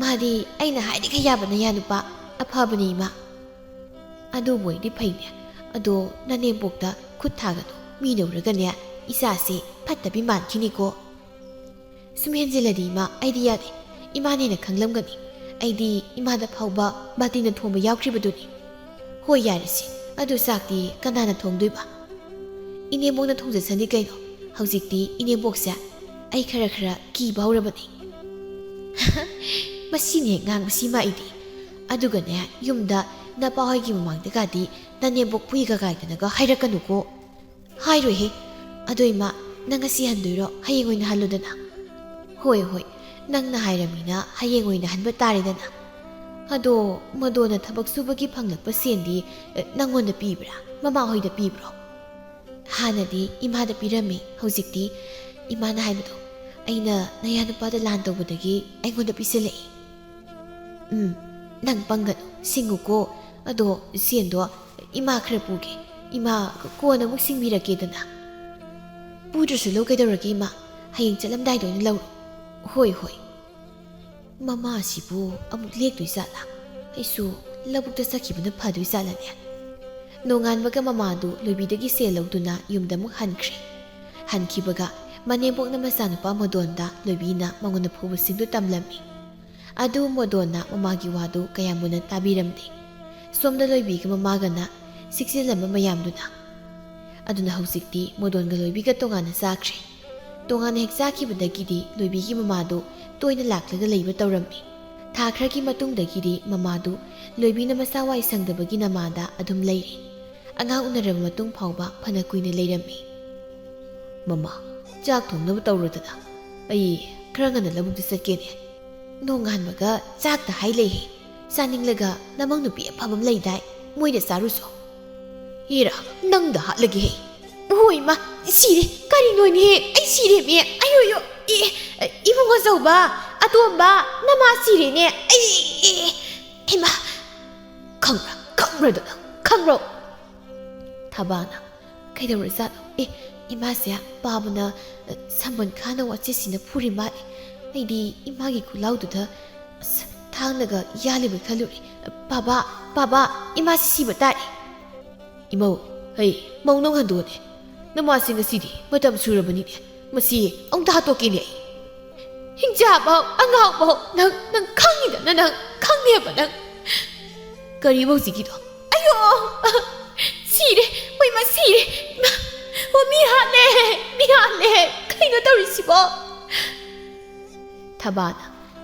ꯃꯥꯗꯤ ꯑꯩꯅ ꯍꯥꯏꯔꯤꯈꯩ ꯌꯥꯕ ꯅꯌꯥ ꯅꯨꯄꯥ ꯑꯐꯕꯅꯤ, ꯏꯃꯥ꯫" "ꯑꯗꯨꯕꯨ ꯑꯣꯏꯗꯤ ꯐꯩꯅꯦ꯫ ꯑꯗꯣ ꯅꯅꯦꯝꯄꯣꯛꯇ ꯈꯨꯠ ꯊꯥꯒꯅꯨ꯫ ꯃꯤꯅ ꯎꯔꯒꯅꯦ ꯏꯆꯥꯁꯦ ꯐꯠꯇꯕꯤ ꯃꯥꯟꯈꯤꯅꯤꯀꯣ꯫" "ꯁꯨꯝ ꯍꯦꯟꯖꯤꯜꯂꯗꯤ, ꯏꯃꯥ, ꯑꯩꯗꯤ ꯌꯥꯗꯦ꯫ ꯏꯃꯥꯅ ꯍꯦꯟꯅ ꯈꯪꯂꯝꯒꯅꯤ꯫ ꯑꯩꯗꯤ ꯏꯃꯥꯗ ꯐꯥꯎꯕ ꯕꯥꯇꯤꯟꯅ ꯊꯣꯝꯕ ꯌꯥꯎꯈ꯭ꯔꯤꯕꯗꯨꯅꯤ꯫" "ꯍꯣꯏ, ꯌꯥꯔꯦꯁꯦ꯫ ꯑꯗꯨ ꯆꯥꯛꯇꯤ ꯀꯅꯥꯅ ꯊꯣꯡꯗꯣꯏꯕ?" "ꯏꯅꯦꯝꯕꯣꯛꯅ ꯊꯣꯡꯖꯁꯅꯤ ꯀꯩꯅꯣ꯫ ꯍꯧꯖꯤꯛꯇꯤ ꯏꯅꯦꯝꯕꯣꯛꯁꯦ ꯑꯩ ꯈꯔ ꯈꯔ ꯀꯤꯕ ꯍꯧꯔꯕꯅꯤ꯫" "ꯃꯁꯤꯅꯦ ꯉꯥꯡꯕꯁꯤꯃ ꯑꯩꯗꯤ꯫ ꯑꯗꯨꯒꯅꯦ, ꯌꯨꯝꯗ ꯅꯄꯥ ꯍꯣꯏꯒꯤ ꯃꯃꯥꯡꯗꯒꯗꯤ ꯅꯅꯦꯝꯕꯣꯛ ꯄꯨꯏꯒ ꯀꯥꯏꯗꯅꯒ ꯍꯥꯏꯔꯛꯀꯅꯨꯀꯣ꯫" "ꯍꯥꯏꯔꯣꯏꯍꯦ꯫ ꯑꯗꯣ ꯏꯃꯥ, ꯅꯪ ꯉꯁꯤ ꯍꯟꯗꯣꯏꯔꯣ? ꯍꯌꯦꯡ ꯑꯣꯏꯅ ꯍꯜꯂꯨꯗꯅ꯫" "ꯍꯣꯏ, ꯍꯣꯏ, ꯅꯪꯅ ꯍꯥꯏꯔꯃꯤꯅ ꯍꯌꯦꯡ ꯑꯣꯏꯅ ꯍꯟꯕ ꯇꯥꯔꯦꯗꯅ꯫ ꯑꯗꯣ ꯃꯗꯣꯟꯅ ꯊꯕꯛ ꯁꯨꯕꯒꯤ ꯐꯪꯂꯛꯄ ꯁꯦꯟꯗꯤ, ꯑ, ꯅꯪꯉꯣꯟꯗ ꯄꯤꯕ꯭ꯔꯥ? ꯃꯃꯥ ꯍꯣꯏꯗ ꯄꯤꯕ꯭ꯔꯣ?" "ꯍꯥꯟꯅꯗꯤ ꯏꯃꯥꯗ ꯄꯤꯔꯝꯃꯤ, ꯍꯧꯖꯤꯛꯇꯤ ꯏꯃꯥꯅ ꯍꯥꯏꯕꯗꯣ, ꯑꯩꯅ ꯅꯌꯥꯅꯨꯄꯥꯗ ꯂꯥꯟ ꯇꯧꯕꯗꯒꯤ ꯑꯩꯉꯣꯟꯗ ꯄꯤꯁꯤꯜꯂꯛꯏ꯫" "ꯎꯝ, ꯅꯪ ꯄꯪꯒꯅꯨ, ꯁꯤꯡꯉꯨꯀꯣ꯫ ꯑꯗꯣ ꯁꯦꯟꯗꯣ ꯏꯃꯥ ꯈꯔ ꯄꯨꯒꯦ, ꯏꯃꯥ ꯀꯣꯟꯅ ꯑꯃꯨꯛ ꯁꯤꯡꯕꯤꯔꯛꯀꯦꯗꯅ꯫" "ꯄꯨꯗ꯭ꯔꯁꯨ ꯂꯧ, ꯀꯩꯗꯧꯔꯒꯦ ꯏꯃꯥ? ꯍꯌꯦꯡ ꯆꯠꯂꯝꯗꯥꯏꯗ ꯑꯣꯏꯅ ꯂꯧꯔꯣ꯫" "ꯍꯣꯏ, ꯍꯣꯏ꯫" "ꯃꯃꯥꯁꯤꯕꯨ ꯑꯃꯨꯛ ꯂꯦꯛꯇꯣꯏ ꯖꯥꯠꯂꯥ? ꯑꯩꯁꯨ ꯂꯧꯕꯨꯛꯇ ꯆꯠꯈꯤꯕꯅ ꯐꯗꯣꯏ ꯖꯥꯠꯂꯅꯦ?" ꯅꯣꯡꯉꯥꯟꯕꯒ ꯃꯃꯥꯗꯨ ꯂꯣꯏꯕꯤꯗꯒꯤ ꯁꯦꯜ ꯂꯧꯗꯨꯅ ꯌꯨꯝꯗ ꯑꯃꯨꯛ ꯍꯟꯈ꯭ꯔꯦ꯫ ꯍꯟꯈꯤꯕꯒ ꯃꯅꯦꯝꯕꯣꯛꯅ ꯃꯆꯥꯅꯨꯄꯥ ꯃꯗꯣꯟꯗ ꯂꯣꯏꯕꯤꯅ ꯃꯉꯣꯟꯗ ꯐꯨꯕꯁꯤꯡꯗꯨ ꯇꯝꯂꯝꯃꯤ꯫ ꯑꯗꯨ ꯃꯣꯗꯣꯟꯅ ꯃꯃꯥꯒꯤ ꯋꯥꯗꯨ ꯀꯌꯥ ꯃꯨꯟꯅ ꯇꯥꯕꯤꯔꯝꯗꯦ꯫ ꯁꯣꯝꯗ ꯂꯣꯏꯕꯤꯒ ꯃꯃꯥꯒꯅ ꯁꯤꯛꯆꯤꯜꯂꯝꯕ ꯃꯌꯥꯝꯗꯨꯅ꯫ ꯑꯗꯨꯅ ꯍꯧꯖꯤꯛꯇꯤ ꯃꯣꯗꯣꯟꯒ ꯂꯣꯏꯕꯤꯒ ꯇꯣꯉꯥꯟꯅ ꯆꯥꯈ꯭ꯔꯦ꯫ ꯇꯣꯉꯥꯟꯅ ꯍꯦꯛ ꯆꯥꯈꯤꯕꯗꯒꯤꯗꯤ ꯂꯣꯏꯕꯤꯒꯤ ꯃꯃꯥꯗꯨ ꯇꯣꯏꯅ ꯂꯥꯛꯂꯒ ꯂꯩꯕ ꯇꯧꯔꯝꯃꯤ꯫ ꯊꯥ ꯈꯔꯒꯤ ꯃꯇꯨꯡꯗꯒꯤꯗꯤ ꯃꯃꯥꯗꯨ ꯂꯣꯏꯕꯤꯅ ꯃꯁꯥ ꯋꯥꯏ ꯁꯪꯗꯕꯒꯤ ꯅꯃꯥꯗ ꯑꯗꯨꯝ ꯂꯩꯔꯦ꯫ ꯑꯉꯥꯡ ꯎꯅꯔꯕ ꯃꯇꯨꯡ ꯐꯥꯎꯕ ꯐꯅ ꯀꯨꯏꯅ ꯂꯩꯔꯝꯃꯤ꯫ "ꯃꯃꯥ, ꯆꯥꯛ ꯊꯣꯡꯅꯕ ꯇꯧꯔꯣꯗꯅ꯫ ꯑꯩ ꯈꯔ ꯉꯟꯅ ꯂꯧꯕꯨꯛꯇ ꯆꯠꯀꯦꯅꯦ꯫ ꯅꯣꯡꯉꯥꯟꯕꯒ ꯆꯥꯛꯇ ꯍꯥꯏ ꯂꯩꯍꯦ꯫ ꯆꯥꯅꯤꯡꯂꯒ ꯅꯃꯧ ꯅꯨꯄꯤ ꯑꯐꯕ ꯑꯃ ꯂꯩꯗꯥꯏ, ꯃꯣꯏꯗ ꯆꯥꯔꯨꯁꯣ꯫" "ꯍꯦꯔꯥ, ꯅꯪꯗ ꯍꯥꯠꯂꯒꯦꯍꯦ꯫" "ꯍꯣꯏ ꯏꯃꯥ, ꯁꯤꯔꯦ꯫ ꯀꯔꯤꯅꯣꯅꯦꯍꯦ? ꯑꯩ ꯁꯤꯔꯦꯃꯤ꯫ ꯑꯌꯣꯌꯣ꯫ ꯑꯦ, ꯏꯕꯨꯡ ꯑꯆꯧꯕ, ꯑꯇꯣꯝꯕ, ꯅꯃꯥ ꯁꯤꯔꯦꯅꯦ꯫ ꯑꯩ, ꯑꯦ, ꯏꯃꯥ꯫ ꯈꯪꯕ꯭ꯔꯥ? ꯈꯪꯕ꯭ꯔꯥꯗꯣ ꯅꯪ? ꯈꯪꯕ꯭ꯔꯣ?" ꯊꯕꯥꯅ, "ꯀꯩꯗꯧꯔꯖꯥꯠꯅꯣ? ꯑꯦ, ꯏꯃꯥꯁꯦ ꯄꯥꯕꯅ, ꯑ, ꯁꯝꯕꯟ ꯈꯥꯅ ꯋꯥꯆꯦꯠꯁꯤꯅ ꯐꯨꯔꯤ ꯃꯥꯜꯂꯦ꯫ ꯑꯩꯗꯤ ꯏꯃꯥꯒꯤ ꯈꯨꯠꯂꯥꯎꯗꯨꯗ, ꯑꯁ, ꯊꯥꯡꯅꯒ ꯌꯥꯜꯂꯤꯕ ꯈꯜꯂꯨꯔꯦ꯫ ꯄꯥꯕ, ꯄꯥꯕ, ꯏꯃꯥꯁꯤ ꯁꯤꯕ ꯇꯥꯔꯦ꯫" "ꯏꯃꯧ, ꯍꯩ, ꯃꯧ ꯅꯪ ꯍꯟꯗꯣꯛꯑꯣꯅꯦ꯫ ꯅꯃꯥꯁꯤ ꯉꯁꯤꯗꯤ ꯃꯇꯝ ꯁꯨꯔꯕꯅꯤꯅꯦ꯫ ꯃꯁꯤ ꯑꯃꯨꯛꯇ ꯍꯥꯠꯇꯣꯛꯀꯦꯅꯦ ꯑꯩ꯫" "ꯍꯤꯡꯆꯥꯕꯧ, ꯑꯉꯥꯎꯕꯧ, ꯅꯪ, ꯅꯪ ꯈꯪꯉꯤꯗꯅ, ꯅꯪ ꯈꯪꯉꯦꯕ ꯅꯪ꯫" "ꯀꯔꯤꯕ ꯍꯧꯖꯤꯛꯀꯤꯗꯣ?" "ꯑꯌꯣ! ꯁꯤꯔꯦ! ꯍꯣꯏꯃ, ꯁꯤꯔꯦ! ꯏꯃꯥ! ꯑꯣ, ꯃꯤ ꯍꯥꯠꯂꯦ! ꯃꯤ ꯍꯥꯠꯂꯦ! ꯀꯩꯅꯣ ꯇꯧꯔꯤꯁꯤꯕꯣ?" ꯊꯕꯥꯅ,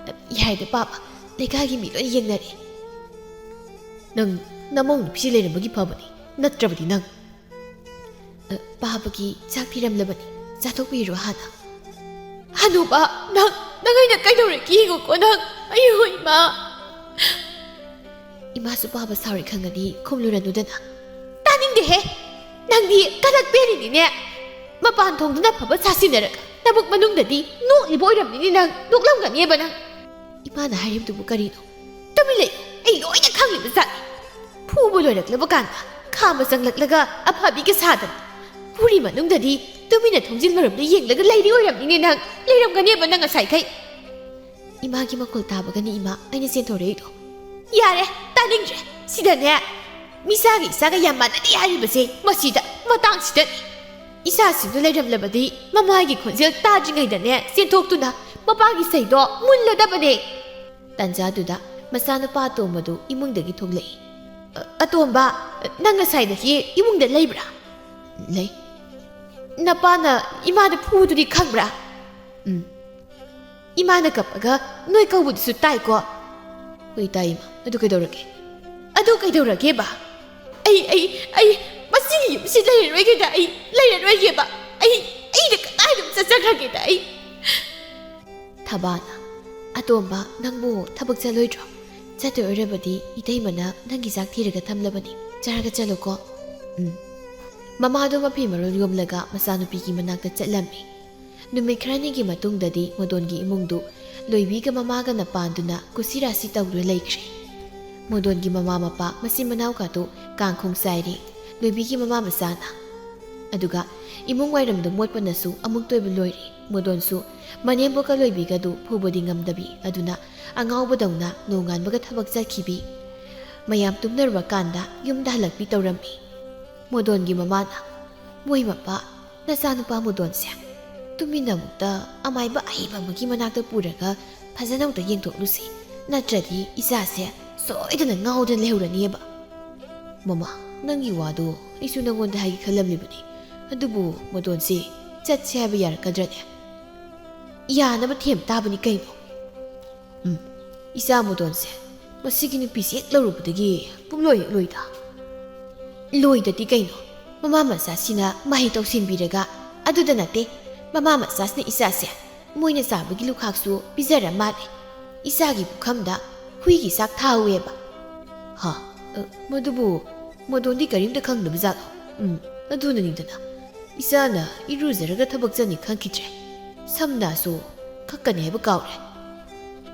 "ꯌꯥꯏꯗ ꯄꯥꯕ, ꯂꯩꯀꯥꯏꯒꯤ ꯃꯤ ꯂꯣꯏ ꯌꯦꯡꯅꯔꯦ꯫ ꯅꯪ ꯅꯃꯧ ꯅꯨꯄꯤꯁꯤ ꯂꯩꯔꯝꯕꯒꯤ ꯐꯕꯅꯤ, ꯅꯠꯇ꯭ꯔꯕꯗꯤ ꯅꯪ꯫" "ꯑ, ꯄꯥꯕꯒꯤ ꯆꯥꯛ ꯄꯤꯔꯝꯂꯕꯅꯤ, ꯆꯥꯊꯣꯛꯄꯤꯔꯣ ꯍꯥꯟꯅ꯫" "ꯍꯅꯨꯕ, ꯅꯪ, ꯅꯪ ꯑꯩꯅ ꯀꯩꯗꯧꯔꯒꯦ ꯌꯦꯡꯉꯨꯀꯣ ꯅꯪ꯫ ꯑꯌꯣ ꯏꯃꯥ!" "ꯏꯃꯥꯁꯨ ꯄꯥꯕ ꯁꯥꯎꯔꯦ ꯈꯪꯒꯅꯤ, ꯈꯨꯝꯂꯨꯔꯅꯨꯗꯅ꯫" "ꯇꯥꯅꯤꯡꯗꯦꯍꯦ! ꯅꯪꯗꯤ ꯀꯂꯛ ꯄꯦꯔꯤꯅꯤꯅꯦ꯫ ꯃꯄꯥꯟ ꯊꯣꯡꯗꯨꯅ ꯐꯕ ꯁꯥꯁꯤꯟꯅꯔꯒ ꯅꯕꯨꯛ ꯃꯅꯨꯡꯗꯗꯤ ꯅꯣꯛꯂꯤꯕ ꯑꯣꯏꯔꯝꯅꯤꯅꯦ ꯅꯪ, ꯅꯣꯛꯂꯝꯒꯅꯦꯕ ꯅꯪ꯫" "ꯏꯃꯥꯅ ꯍꯥꯏꯔꯤꯕꯗꯨꯕꯨ ꯀꯔꯤꯅꯣ?" "ꯇꯨꯃꯤꯟ ꯂꯩꯌꯨ, ꯑꯩ ꯂꯣꯏꯅ ꯈꯪꯂꯤꯕ ꯖꯥꯠꯅꯤ꯫ ꯐꯨꯕ ꯂꯣꯏꯔꯛꯂꯕ ꯀꯥꯟꯗ ꯈꯥꯝꯕ ꯆꯪꯂꯛꯂꯒ ꯑꯐꯕꯤꯒ ꯁꯥꯗꯅ ꯄꯨꯔꯤ ꯃꯅꯨꯡꯗꯗꯤ ꯇꯨꯃꯤꯟꯅ ꯊꯣꯡꯖꯤꯜ ꯃꯔꯨꯝꯗ ꯌꯦꯡꯂꯒ ꯂꯩꯔꯤ ꯑꯣꯏꯔꯝꯅꯤꯅꯦ ꯅꯪ, ꯂꯩꯔꯝꯒꯅꯦꯕ ꯅꯪ ꯉꯁꯥꯏꯈꯩ꯫" ꯏꯃꯥꯒꯤ ꯃꯈꯣꯜ ꯇꯥꯕꯒꯅꯤ ꯏꯃꯥ ꯑꯩꯅ ꯆꯦꯟꯊꯣꯔꯛꯏꯗꯣ꯫ "ꯌꯥꯔꯦ, ꯇꯥꯅꯤꯡꯗ꯭ꯔꯦ꯫ ꯁꯤꯗꯅꯦ ꯃꯤꯁꯥꯒ ꯏꯁꯥꯒ ꯌꯥꯝ ꯃꯥꯟꯅꯗꯦ ꯍꯥꯏꯔꯤꯕꯁꯦ ꯃꯁꯤꯗ, ꯃꯇꯥꯡꯁꯤꯗꯅꯤ꯫ ꯏꯆꯥꯁꯤꯡꯗꯨ ꯂꯩꯔꯝꯂꯕꯗꯤ ꯃꯃꯥꯒꯤ ꯈꯣꯟꯖꯦꯜ ꯇꯥꯗ꯭ꯔꯤꯉꯩꯗꯅꯦ ꯆꯦꯟꯊꯣꯛꯇꯨꯅ ꯃꯄꯥꯒꯤ ꯁꯩꯗꯣ ꯃꯨꯜꯂꯗꯕꯅꯦ꯫" ꯇꯥꯟꯖꯥꯗꯨꯗ ꯃꯆꯥꯅꯨꯄꯥ ꯑꯇꯣꯝꯕꯗꯨ ꯏꯃꯨꯡꯗꯒꯤ ꯊꯣꯛꯂꯛꯏ꯫ "ꯑ, ꯑꯇꯣꯝꯕ, ꯅꯪ ꯉꯁꯥꯏꯗꯒꯤ ꯏꯃꯨꯡꯗ ꯂꯩꯕ꯭ꯔꯥ?" "ꯂꯩ꯫" "ꯅꯄꯥꯅ ꯏꯃꯥꯗ ꯐꯨꯗꯨꯗꯤ ꯈꯪꯕ꯭ꯔꯥ?" "ꯎꯝ꯫" "ꯏꯃꯥꯅ ꯀꯞꯄꯒ ꯅꯣꯏ ꯀꯧꯕꯗꯨꯁꯨ ꯇꯥꯏꯀꯣ?" "ꯍꯣꯏ, ꯇꯥꯏ, ꯏꯃꯥ꯫ ꯑꯗꯨ ꯀꯩꯗꯧꯔꯒꯦ?" "ꯑꯗꯨ ꯀꯩꯗꯧꯔꯒꯦꯕ? ꯑꯩ, ꯑꯩ, ꯑꯩ ꯃꯁꯤꯒꯤ ꯌꯨꯝꯁꯤ ꯂꯩꯔꯔꯣꯏꯒꯦꯗ, ꯑꯩ ꯂꯩꯔꯔꯣꯏꯒꯦꯕ꯫ ꯑꯩ, ꯑꯩꯅ ꯀꯗꯥꯏꯗ ꯆꯠꯆꯈ꯭ꯔꯒꯦꯗ ꯑꯩ?" ꯊꯕꯥꯅ, "ꯑꯇꯣꯝꯕ, ꯅꯪꯕꯨ ꯊꯕꯛ ꯆꯠꯂꯣꯏꯗ꯭ꯔꯣ? ꯆꯠꯇꯣꯏ ꯑꯣꯏꯔꯕꯗꯤ ꯏꯇꯩꯃꯅ ꯅꯪꯒꯤ ꯆꯥꯛ ꯊꯤꯔꯒ ꯊꯝꯂꯕꯅꯤ꯫ ꯆꯥꯔꯒ ꯆꯠꯂꯣꯀꯣ꯫" "ꯎꯝ꯫" ꯃꯃꯥꯗꯣ ꯃꯐꯤ ꯃꯔꯣꯜ ꯌꯣꯝꯂꯒ ꯃꯆꯥꯅꯨꯄꯤꯒꯤ ꯃꯅꯥꯛꯇ ꯆꯠꯂꯝꯃꯤ꯫ ꯅꯨꯃꯤꯠ ꯈꯔꯅꯤꯒꯤ ꯃꯇꯨꯡꯗꯗꯤ ꯃꯣꯗꯣꯟꯒꯤ ꯏꯃꯨꯡꯗꯨ ꯂꯣꯏꯕꯤꯒ ꯃꯃꯥꯒꯅ ꯄꯥꯟꯗꯨꯅ ꯀꯨꯁꯤꯔꯥꯁꯤ ꯇꯧꯗꯨꯅ ꯂꯩꯈ꯭ꯔꯦ꯫ ꯃꯣꯗꯣꯟꯒꯤ ꯃꯃꯥ ꯃꯄꯥ ꯃꯆꯤꯟ ꯃꯅꯥꯎ ꯀꯥꯗꯨ ꯀꯥꯡꯈꯣꯡ ꯆꯥꯏꯔꯤ꯫ ꯂꯣꯏꯕꯤꯒꯤ ꯃꯃꯥ ꯃꯆꯥꯅ꯫ ꯑꯗꯨꯒ ꯏꯃꯨꯡ ꯋꯥꯏꯔꯝꯗꯨ ꯃꯣꯠꯄꯅꯁꯨ ꯑꯃꯨꯛꯇ ꯑꯣꯏꯕ ꯂꯣꯏꯔꯦ꯫ ꯃꯣꯗꯣꯟꯁꯨ ꯃꯅꯦꯝꯕꯣꯛꯀ ꯂꯣꯏꯕꯤꯒꯗꯨ ꯐꯨꯕꯗꯤ ꯉꯝꯗꯕꯤ, ꯑꯗꯨꯅ ꯑꯉꯥꯎꯕꯗꯧꯅ ꯅꯣꯡꯉꯥꯟꯕꯒ ꯊꯕꯛ ꯆꯠꯈꯤꯕꯤ, ꯃꯌꯥꯝ ꯇꯨꯝꯅꯔꯕ ꯀꯥꯟꯗ ꯌꯨꯝꯗ ꯍꯜꯂꯛꯄꯤ ꯇꯧꯔꯝꯃꯤ꯫ ꯃꯣꯗꯣꯟꯒꯤ ꯃꯃꯥꯅ, "ꯃꯣꯏ ꯃꯄꯥ, ꯅꯆꯥꯅꯨꯄꯥ ꯃꯣꯗꯣꯟꯁꯦ ꯇꯨꯃꯤꯟꯅ ꯑꯃꯨꯛꯇ ꯑꯃꯥꯏꯕ ꯑꯍꯩꯕ ꯑꯃꯒꯤ ꯃꯅꯥꯛꯇ ꯄꯨꯔꯒ ꯐꯖꯅ ꯑꯃꯨꯛꯇ ꯌꯦꯡꯊꯣꯛꯂꯨꯁꯤ, ꯅꯠꯇ꯭ꯔꯗꯤ ꯏꯆꯥꯁꯦ ꯁꯣꯏꯗꯅ ꯉꯥꯎꯗꯅ ꯂꯩꯍꯧꯔꯅꯤꯕ꯫" "ꯃꯃꯥ, ꯅꯪꯒꯤ ꯋꯥꯗꯣ ꯑꯩꯁꯨ ꯅꯪꯉꯣꯟꯗ ꯍꯥꯏꯒꯦ ꯈꯜꯂꯝꯂꯤꯕꯅꯤ꯫ ꯑꯗꯨꯕꯨ ꯃꯣꯗꯣꯟꯁꯦ ꯆꯠꯁꯦ ꯍꯥꯏꯕ ꯌꯥꯔꯛꯀꯗ꯭ꯔꯅꯦ?" "ꯌꯥꯅꯕ ꯊꯦꯝ ꯇꯥꯕꯅꯤ ꯀꯩꯅꯣ꯫" "ꯎꯝ, ꯏꯆꯥ ꯃꯣꯗꯣꯟꯁꯦ ꯃꯁꯤꯒꯤ ꯅꯨꯄꯤꯁꯦ ꯍꯦꯛ ꯂꯧꯔꯨꯕꯗꯒꯤ ꯄꯨꯝꯂꯣꯏ ꯍꯦꯛ ꯂꯣꯏꯗ꯫" "ꯂꯣꯏꯗꯗꯤ ꯀꯩꯅꯣ? ꯃꯃꯥ ꯃꯆꯥꯁꯤꯅ ꯃꯍꯩ ꯇꯧꯁꯤꯟꯕꯤꯔꯒ, ꯑꯗꯨꯗ ꯅꯠꯇꯦ, ꯃꯃꯥ ꯃꯆꯥꯁꯤꯅ ꯏꯆꯥꯁꯦ ꯃꯣꯏꯅ ꯆꯥꯕꯒꯤ ꯂꯨꯈꯥꯛꯁꯨ ꯄꯤꯖꯔ ꯃꯥꯜꯂꯦ꯫ ꯏꯆꯥꯒꯤ ꯄꯨꯈꯝꯗ ꯍꯨꯏꯒꯤ ꯆꯥꯛ ꯊꯥꯍꯧꯋꯦꯕ꯫" "ꯍꯥ? ꯑ, ꯃꯗꯨꯕꯨ ꯃꯗꯣꯟꯗꯤ ꯀꯔꯤꯝꯇ ꯈꯪꯗꯕ ꯖꯥꯠꯂꯣ? ꯎꯝ, ꯑꯗꯨꯅꯅꯤꯗꯅ꯫ ꯏꯆꯥꯅ ꯏꯔꯨꯖꯔꯒ ꯊꯕꯛ ꯆꯠꯅꯤ ꯈꯪꯈꯤꯗ꯭ꯔꯦ꯫ ꯁꯝꯅꯥꯁꯨ ꯀꯛꯀꯅꯤ ꯍꯥꯏꯕ ꯀꯥꯎꯔꯦ꯫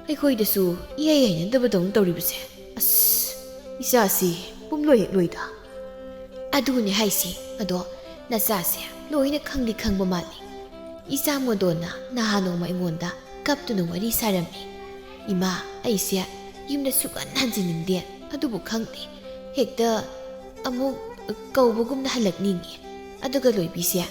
ꯑꯩꯈꯣꯏꯗꯁꯨ ꯏꯍꯩ ꯍꯩꯅꯗꯕꯗꯧꯅ ꯇꯧꯔꯤꯕꯁꯦ꯫ ꯑꯁ, ꯏꯆꯥꯁꯤ ꯄꯨꯝꯂꯣꯏ ꯍꯦꯛ ꯂꯣꯏꯗ꯫" "ꯑꯗꯨꯅꯦ ꯍꯥꯏꯁꯦ꯫ ꯑꯗꯣ ꯅꯆꯥꯁꯦ ꯂꯣꯏꯅ ꯈꯪꯗꯤ ꯈꯪꯕ ꯃꯥꯜꯂꯤ꯫ ꯏꯆꯥ ꯃꯣꯗꯣꯟꯅ ꯅꯍꯥꯟ ꯅꯣꯡꯃ ꯑꯩꯉꯣꯟꯗ ꯀꯞꯇꯨꯅ ꯋꯥꯔꯤ ꯁꯥꯔꯝꯃꯤ꯫ 'ꯏꯃꯥ, ꯑꯩꯁꯦ ꯌꯨꯝꯗ ꯁꯨꯛꯍꯟ ꯍꯟꯖꯤꯟꯅꯤꯡꯗꯦ꯫ ꯑꯗꯨꯕꯨ ꯈꯪꯗꯦ, ꯍꯦꯛꯇ ꯑꯃꯨꯛ ꯀꯧꯕꯒꯨꯝꯅ ꯍꯜꯂꯛꯅꯤꯡꯉꯤ꯫ ꯑꯗꯨꯒ ꯂꯣꯏꯕꯤꯁꯦ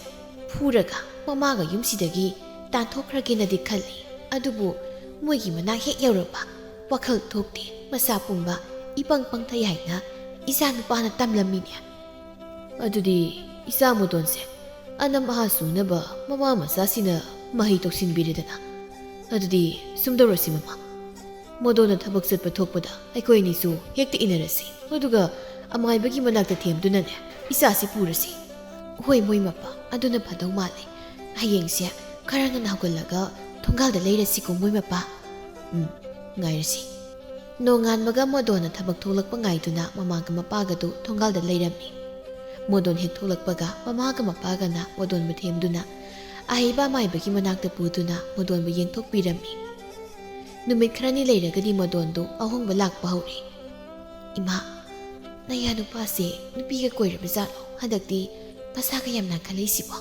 ꯐꯨꯔꯒ ꯃꯃꯥꯒ ꯌꯨꯝꯁꯤꯗꯒꯤ ꯇꯥꯟꯊꯣꯛꯈ꯭ꯔꯒꯦꯅꯗꯤ ꯈꯜꯂꯤ꯫ ꯑꯗꯨꯕꯨ ꯃꯣꯏꯒꯤ ꯃꯅꯥꯛ ꯍꯦꯛ ꯌꯧꯔꯕ, ꯋꯥꯈꯜ ꯊꯣꯛꯇꯦ, ꯃꯁꯥ ꯄꯨꯝꯕ ꯏꯄꯪ ꯄꯪꯊꯩ ꯍꯥꯏꯅ ꯏꯆꯥ ꯅꯨꯄꯥꯅ ꯇꯝꯂꯝꯃꯤꯅꯦ꯫ ꯑꯗꯨꯗꯤ ꯏꯆꯥ ꯃꯣꯗꯣꯟꯁꯦ ꯑꯅꯝ ꯑꯍꯥ ꯁꯨꯅꯕ ꯃꯃꯥ ꯃꯆꯥꯁꯤꯅ ꯃꯍꯩ ꯇꯧꯁꯤꯟꯕꯤꯔꯦꯗꯅ꯫ ꯑꯗꯨꯗꯤ ꯁꯨꯝ ꯇꯧꯔꯁꯤ ꯃꯃꯥ, ꯃꯣꯗꯣꯟꯅ ꯊꯕꯛ ꯆꯠꯄ ꯊꯣꯛꯄꯗ ꯑꯩꯈꯣꯏ ꯑꯅꯤꯁꯨ ꯍꯦꯛꯇ ꯏꯟꯅꯔꯁꯤ, ꯑꯗꯨꯒ ꯑꯃꯥꯏꯕꯒꯤ ꯃꯅꯥꯛꯇ ꯊꯦꯝꯗꯨꯅꯅꯦ ꯏꯆꯥꯁꯤ ꯄꯨꯔꯁꯤ꯫ ꯍꯣꯏ ꯃꯣꯏ ꯃꯄꯥ, ꯑꯗꯨꯅ ꯐꯗꯧ ꯃꯥꯜꯂꯦ꯫ ꯍꯌꯦꯡꯁꯦ ꯈꯔ ꯉꯟꯅ ꯍꯧꯒꯠꯂꯒ ꯊꯣꯡꯒꯥꯜꯗ ꯂꯩꯔꯁꯤꯀꯣ ꯃꯣꯏ ꯃꯄꯥ꯫ ꯎꯝ, ꯉꯥꯏꯔꯁꯤ꯫ ꯅꯣꯡꯉꯥꯟꯕꯒ ꯃꯣꯗꯣꯟꯅ ꯊꯕꯛ ꯊꯣꯛꯂꯛꯄ ꯉꯥꯏꯗꯨꯅ ꯃꯃꯥꯒ ꯃꯄꯥꯒꯗꯨ ꯊꯣꯡꯒꯥꯜꯗ ꯂꯩꯔꯝꯃꯤ꯫ ꯃꯣꯗꯣꯟ ꯍꯦꯛ ꯊꯣꯛꯂꯛꯄꯒ ꯃꯃꯥꯒ ꯃꯄꯥꯒꯅ ꯃꯣꯗꯣꯟꯕꯨ ꯊꯦꯝꯗꯨꯅ ꯑꯍꯩꯕ ꯑꯃꯥꯏꯕꯒꯤ ꯃꯅꯥꯛꯇ ꯄꯨꯗꯨꯅ ꯃꯣꯗꯣꯟꯕꯨ ꯌꯦꯡꯊꯣꯛꯄꯤꯔꯝꯃꯤ꯫ ꯅꯨꯃꯤꯠ ꯈꯔꯅꯤ ꯂꯩꯔꯒꯗꯤ ꯃꯣꯗꯣꯟꯗꯨ ꯑꯍꯣꯡꯕ ꯂꯥꯛꯄ ꯍꯧꯔꯦ꯫ "ꯏꯃꯥ, ꯅꯌꯥ ꯅꯨꯄꯥꯁꯦ ꯅꯨꯄꯤꯒ ꯀꯣꯏꯔꯕ ꯖꯥꯠꯂꯣ? ꯍꯟꯗꯛꯇꯤ ꯃꯁꯥꯒ ꯌꯥꯝ ꯅꯥꯟꯈꯠꯂꯛꯏꯁꯤꯕꯣ?"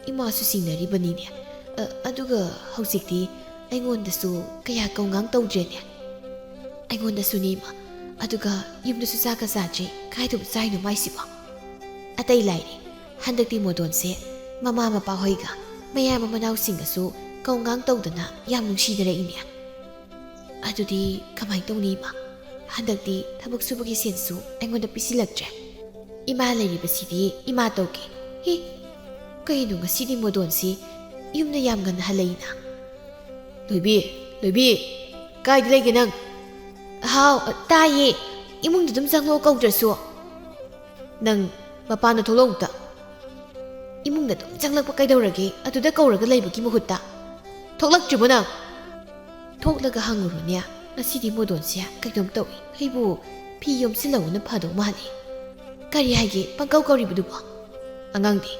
"ꯏꯃꯥꯁꯨ ꯁꯤꯡꯅꯔꯤꯕꯅꯤꯅꯦ꯫ ꯑ, ꯑꯗꯨꯒ ꯍꯧꯖꯤꯛꯇꯤ ꯑꯩꯉꯣꯟꯗꯁꯨ ꯀꯌꯥ ꯀꯧꯉꯥꯡ ꯇꯧꯗ꯭ꯔꯦꯅꯦ꯫" "ꯑꯩꯉꯣꯟꯗꯁꯨꯅꯦ ꯏꯃꯥ꯫ ꯑꯗꯨꯒ ꯌꯨꯝꯗꯁꯨ ꯆꯥꯛꯀ ꯆꯥꯗ꯭ꯔꯦ꯫ ꯀꯥꯏꯗꯕꯨ ꯆꯥꯏꯅꯣ ꯃꯥꯏꯁꯤꯕꯣ?" ꯑꯇꯩ ꯂꯥꯏꯔꯤ, ꯍꯟꯗꯛꯇꯤ ꯃꯣꯗꯣꯟꯁꯦ ꯃꯃꯥ ꯃꯄꯥ ꯍꯣꯏꯒ ꯃꯌꯥꯝꯕ ꯃꯅꯥꯎꯁꯤꯡꯒꯁꯨ ꯀꯧꯉꯥꯡ ꯇꯧꯗꯅ ꯌꯥꯝ ꯅꯨꯡꯁꯤꯅꯔꯛꯏꯅꯦ꯫ "ꯑꯗꯨꯗꯤ ꯀꯃꯥꯏꯅ ꯇꯧꯅꯤ ꯏꯃꯥ? ꯍꯟꯗꯛꯇꯤ ꯊꯕꯛ ꯁꯨꯕꯒꯤ ꯁꯦꯟꯁꯨ ꯑꯩꯉꯣꯟꯗ ꯄꯤꯁꯤꯜꯂꯛꯇ꯭ꯔꯦ꯫ ꯏꯃꯥ ꯂꯩꯔꯤꯕꯁꯤꯗꯤ ꯏꯃꯥ ꯇꯧꯒꯦ꯫ ꯍꯤ, ꯀꯩꯅꯣ ꯉꯁꯤꯗꯤ ꯃꯣꯗꯣꯟꯁꯤ ꯌꯨꯝꯗ ꯌꯥꯝ ꯉꯟꯅ ꯍꯜꯂꯛꯏꯅ?" "ꯂꯣꯏꯕꯤ, ꯂꯣꯏꯕꯤ, ꯀꯥꯏꯗ ꯂꯩꯒꯦ ꯅꯪ?" "ꯍꯥꯎ, ꯇꯥꯏꯌꯦ꯫ ꯏꯃꯨꯡꯗ ꯑꯗꯨꯝ ꯆꯪꯉꯛꯑꯣ ꯀꯧꯗ꯭ꯔꯁꯨ꯫" "ꯅꯪ ꯃꯄꯥꯟꯗ ꯊꯣꯛꯂꯛꯎ ꯑꯝꯇ꯫" "ꯏꯃꯨꯡꯗ ꯑꯗꯨꯝ ꯆꯪꯂꯛꯄ ꯀꯩꯗꯧꯔꯒꯦ? ꯑꯗꯨꯗ ꯀꯧꯔꯒ ꯂꯩꯕꯒꯤ ꯃꯍꯨꯠꯇ꯫ ꯊꯣꯛꯂꯛꯇ꯭ꯔꯤꯕꯣ ꯅꯪ?" "ꯊꯣꯛꯂꯒ ꯍꯪꯉꯨꯔꯣꯅꯦ꯫ ꯉꯁꯤꯗꯤ ꯃꯣꯗꯣꯟꯁꯦ ꯀꯩꯅꯣꯝ ꯇꯧꯏ꯫ ꯑꯩꯕꯨ ꯐꯤ ꯌꯣꯝꯁꯤꯜꯂꯧꯕꯅ ꯐꯗꯧ ꯃꯥꯜꯂꯤ꯫" "ꯀꯔꯤ ꯍꯥꯏꯒꯦ ꯄꯪꯀꯧ ꯀꯧꯔꯤꯕꯗꯨꯕꯣ? ꯑꯉꯥꯡꯗꯤ?"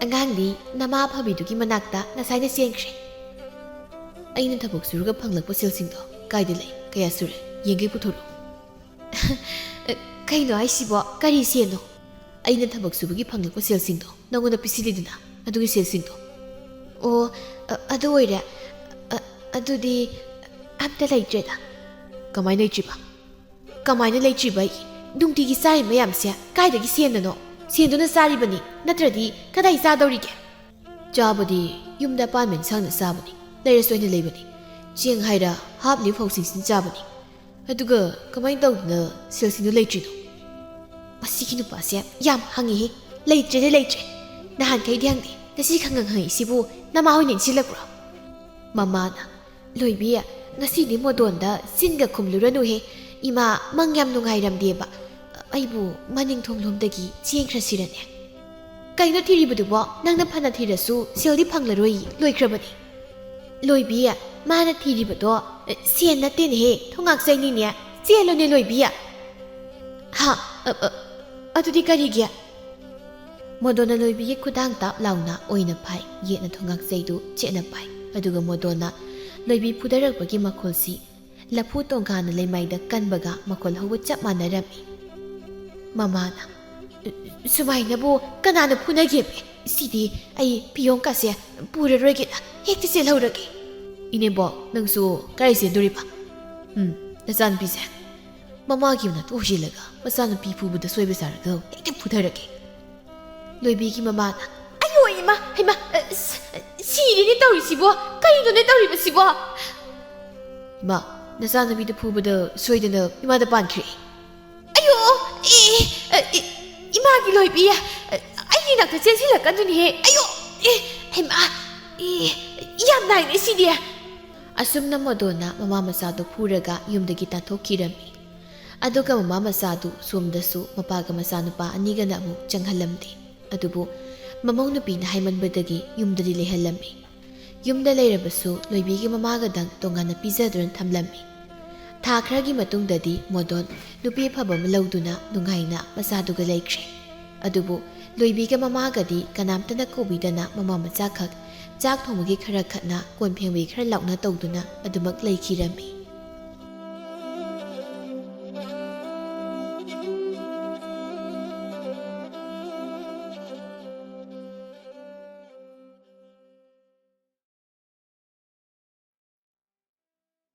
"ꯑꯉꯥꯡꯗꯤ ꯅꯃꯥ ꯑꯐꯕꯤꯗꯨꯒꯤ ꯃꯅꯥꯛꯇ ꯉꯁꯥꯏꯅ ꯆꯦꯟꯈ꯭ꯔꯦ꯫" "ꯑꯩꯅ ꯊꯕꯛ ꯁꯨꯔꯒ ꯐꯪꯂꯛꯄ ꯁꯦꯜꯁꯤꯡꯗꯣ ꯀꯥꯏꯗ ꯂꯩ? ꯀꯌꯥ ꯁꯨꯔꯦ? ꯌꯦꯡꯒꯦ, ꯄꯨꯊꯣꯔꯛꯎ꯫" "ꯀꯩꯅꯣ ꯍꯥꯏꯁꯤꯕꯣ? ꯀꯔꯤ ꯁꯦꯜꯅꯣ?" "ꯑꯩꯅ ꯊꯕꯛ ꯁꯨꯕꯒꯤ ꯐꯪꯂꯛꯄ ꯁꯦꯜꯁꯤꯡꯗꯣ ꯅꯉꯣꯟꯗ ꯄꯤꯁꯤꯜꯂꯤꯗꯅ, ꯑꯗꯨꯒꯤ ꯁꯦꯜꯁꯤꯡꯗꯣ꯫" "ꯑꯣ, ꯑ-, ꯑꯗꯨ ꯑꯣꯏꯔꯦ꯫ ꯑ-, ꯑꯗꯨꯗꯤ ꯑꯝꯇ ꯂꯩꯇ꯭ꯔꯦꯗ꯫" "ꯀꯃꯥꯏꯅ ꯂꯩꯇ꯭ꯔꯤꯕ? ꯀꯃꯥꯏꯅ ꯂꯩꯇ꯭ꯔꯤꯕ? ꯅꯨꯡꯇꯤꯒꯤ ꯆꯥꯔꯤ ꯃꯌꯥꯝꯁꯦ ꯀꯥꯏꯗꯒꯤ ꯁꯦꯟꯗꯅꯣ? ꯁꯦꯟꯗꯨꯅ ꯆꯥꯔꯤꯕꯅꯤ, ꯅꯠꯇ꯭ꯔꯗꯤ ꯀꯗꯥꯏ ꯆꯥꯗꯧꯔꯤꯒꯦ?" "ꯆꯥꯕꯗꯤ ꯌꯨꯝꯗ ꯑꯄꯥꯝꯕ ꯏꯟꯁꯥꯡꯅ ꯆꯥꯕꯅꯤ, ꯂꯩꯔꯁꯨ ꯑꯩꯅ ꯂꯩꯕꯅꯤ꯫ ꯆꯦꯡ ꯍꯥꯏꯔ ꯍꯥꯞꯂꯤ ꯐꯧꯁꯤꯡꯁꯤꯅ ꯆꯥꯕꯅꯤ꯫ ꯑꯗꯨꯒ ꯀꯃꯥꯏꯅ ꯇꯧꯗꯅ ꯁꯦꯜꯁꯤꯡꯗꯣ ꯂꯩꯇ꯭ꯔꯤꯅꯣ? ꯃꯁꯤꯒꯤ ꯅꯨꯄꯥꯁꯦ ꯌꯥꯝ ꯍꯪꯉꯤꯍꯦ꯫ ꯂꯩꯇ꯭ꯔꯦꯗꯤ ꯂꯩꯇ꯭ꯔꯦ꯫ ꯅꯍꯥꯟꯈꯩꯗꯤ ꯍꯪꯗꯦ꯫ ꯉꯁꯤ ꯈꯪꯉꯪ ꯍꯪꯉꯛꯏꯁꯤꯕꯨ ꯅꯃꯥ ꯍꯣꯏꯅ ꯏꯟꯁꯤꯜꯂꯛꯄ꯭ꯔꯣ? ꯃꯃꯥꯅ, "ꯂꯣꯏꯕꯤ, ꯉꯁꯤꯗꯤ ꯃꯣꯗꯣꯟꯗ ꯁꯤꯟꯒ ꯈꯨꯝꯂꯨꯔꯅꯨꯍꯦ꯫ ꯏꯃꯥ ꯃꯪ ꯌꯥꯝ ꯅꯨꯡꯉꯥꯏꯔꯝꯗꯦꯕ꯫ ꯑꯩꯕꯨ ꯃꯅꯤꯡ ꯊꯣꯡꯂꯣꯝꯗꯒꯤ ꯆꯦꯟꯈ꯭ꯔꯁꯤꯔꯅꯦ?" "ꯀꯩꯅꯣ ꯊꯤꯔꯤꯕꯗꯨꯕꯣ? ꯅꯪꯅ ꯐꯅ ꯊꯤꯔꯁꯨ ꯁꯦꯜꯗꯤ ꯐꯪꯂꯔꯣꯏ, ꯂꯣꯏꯈ꯭ꯔꯕꯅꯤ꯫" "ꯂꯣꯏꯕꯤ, ꯃꯥꯅ ꯊꯤꯔꯤꯕꯗꯣ, ꯑ, ꯁꯦꯟ ꯅꯠꯇꯦꯅꯦꯍꯦ, ꯊꯣꯉꯥꯛꯆꯩꯅꯤꯅꯦ꯫ ꯆꯦꯜꯂꯣꯅꯦ ꯂꯣꯏꯕꯤ꯫" "ꯍꯥ? ꯑ, ꯑ, ꯑꯗꯨꯗꯤ ꯀꯔꯤꯒꯤ?" ꯃꯣꯗꯣꯟꯅ ꯂꯣꯏꯕꯤꯒꯤ ꯈꯨꯗꯥꯡ ꯇꯥꯞ ꯂꯥꯎꯅ ꯑꯣꯏꯅ ꯐꯥꯏ, ꯌꯦꯠꯅ ꯊꯣꯉꯥꯛꯆꯩꯗꯨ ꯆꯦꯠꯅ ꯄꯥꯏ꯫ ꯑꯗꯨꯒ ꯃꯣꯗꯣꯟꯅ ꯂꯣꯏꯕꯤ ꯐꯨꯗꯔꯛꯄꯒꯤ ꯃꯈꯣꯜꯁꯤ ꯂꯐꯨ ꯇꯣꯡꯒꯥꯅ ꯂꯩꯃꯥꯏꯗ ꯀꯟꯕꯒ ꯃꯈꯣꯜ ꯍꯧꯕ ꯆꯞ ꯃꯥꯟꯅꯔꯝꯃꯤ꯫ ꯃꯃꯥꯅ, "ꯁꯨꯃꯥꯏꯅꯕꯨ ꯀꯅꯥꯅ ꯐꯨꯅꯒꯦꯃꯦ? ꯁꯤꯗꯤ ꯑꯩ ꯄꯤꯌꯣꯡꯀꯥꯁꯦ ꯄꯨꯔꯔꯣꯏꯒꯦꯅ ꯍꯦꯛꯇ ꯆꯦꯜꯍꯧꯔꯒꯦ꯫" "ꯏꯅꯦꯕꯣꯛ, ꯅꯪꯁꯨ ꯀꯥꯏ ꯆꯦꯟꯗꯣꯔꯤꯕ?" "ꯎꯝ, ꯅꯆꯥꯅꯨꯄꯤꯁꯦ ꯃꯃꯥꯒꯤ ꯃꯅꯥꯛꯇ ꯑꯣꯏꯁꯤꯜꯂꯒ ꯃꯆꯥꯅꯨꯄꯤ ꯐꯨꯕꯗ ꯁꯣꯏꯕ ꯁꯥꯔꯒ ꯍꯦꯛꯇ ꯐꯨꯊꯔꯒꯦ꯫" ꯂꯣꯏꯕꯤꯒꯤ ꯃꯃꯥꯅ, "ꯑꯌꯣ ꯏꯃꯥ, ꯍꯩꯃꯥ, ꯑ, ꯁ-, ꯁꯤꯔꯦꯅꯦ ꯇꯧꯔꯤꯁꯤꯕꯣ꯫ ꯀꯩꯅꯣꯅꯦ ꯇꯧꯔꯤꯕꯁꯤꯕꯣ?" "ꯏꯃꯥ, ꯅꯆꯥꯅꯨꯄꯤꯗ ꯐꯨꯕꯗ ꯁꯣꯏꯗꯅ ꯏꯃꯥꯗ ꯄꯥꯟꯈ꯭ꯔꯦ꯫" "ꯑꯌꯣ, ꯑꯦ, ꯑ, ꯏ-, ꯏꯃꯥꯒꯤ ꯂꯣꯏꯕꯤ, ꯑ, ꯑꯩꯒꯤ ꯅꯥꯛꯇ ꯆꯦꯟꯁꯤꯜꯂꯛꯀꯅꯨꯅꯦꯍꯦ꯫ ꯑꯌꯣ, ꯑꯦ, ꯍꯩꯃꯥ, ꯑꯦ, ꯌꯥꯝ ꯅꯥꯏꯅꯦ ꯁꯤꯗꯤ꯫" ꯑꯁꯨꯝꯅ ꯃꯗꯣꯟꯅ ꯃꯃꯥ ꯃꯆꯥꯗꯨ ꯐꯨꯔꯒ ꯌꯨꯝꯗꯒꯤ ꯇꯥꯟꯊꯣꯛꯈꯤꯔꯝꯃꯤ꯫ ꯑꯗꯨꯒ ꯃꯃꯥ ꯃꯆꯥꯗꯨ ꯁꯣꯝꯗꯁꯨ ꯃꯄꯥꯒ ꯃꯆꯥꯅꯨꯄꯥ ꯑꯅꯤꯒꯅ ꯑꯃꯨꯛ ꯆꯪꯍꯜꯂꯝꯗꯦ꯫ ꯑꯗꯨꯕꯨ ꯃꯃꯧ ꯅꯨꯄꯤꯅ ꯍꯥꯏꯃꯟꯕꯗꯒꯤ ꯌꯨꯝꯗꯗꯤ ꯂꯩꯍꯜꯂꯝꯃꯤ꯫ ꯌꯨꯝꯗ ꯂꯩꯔꯕꯁꯨ ꯂꯣꯏꯕꯤꯒꯤ ꯃꯃꯥꯒꯗꯪ ꯇꯣꯉꯥꯟꯅ ꯄꯤꯖꯗꯨꯅ ꯊꯝꯂꯝꯃꯤ꯫ ꯊꯥ ꯈꯔꯒꯤ ꯃꯇꯨꯡꯗꯗꯤ ꯃꯣꯗꯣꯟ ꯅꯨꯄꯤ ꯑꯐꯕ ꯑꯃ ꯂꯧꯗꯨꯅ ꯅꯨꯡꯉꯥꯏꯅ ꯃꯆꯥꯗꯨꯒ ꯂꯩꯈ꯭ꯔꯦ꯫ ꯑꯗꯨꯕꯨ ꯂꯣꯏꯕꯤꯒ ꯃꯃꯥꯒꯗꯤ ꯀꯅꯥꯝꯇꯅ ꯀꯧꯕꯤꯗꯅ ꯃꯃꯥ ꯃꯆꯥꯈꯛ ꯆꯥꯛ ꯊꯣꯡꯕꯒꯤ ꯈꯔ ꯈꯠꯅ, ꯀꯣꯟ ꯐꯦꯡꯕꯒꯤ ꯈꯔ ꯂꯥꯎꯅ ꯇꯧꯗꯨꯅ ꯑꯗꯨꯃꯛ ꯂꯩꯈꯤꯔꯝꯃꯤ꯫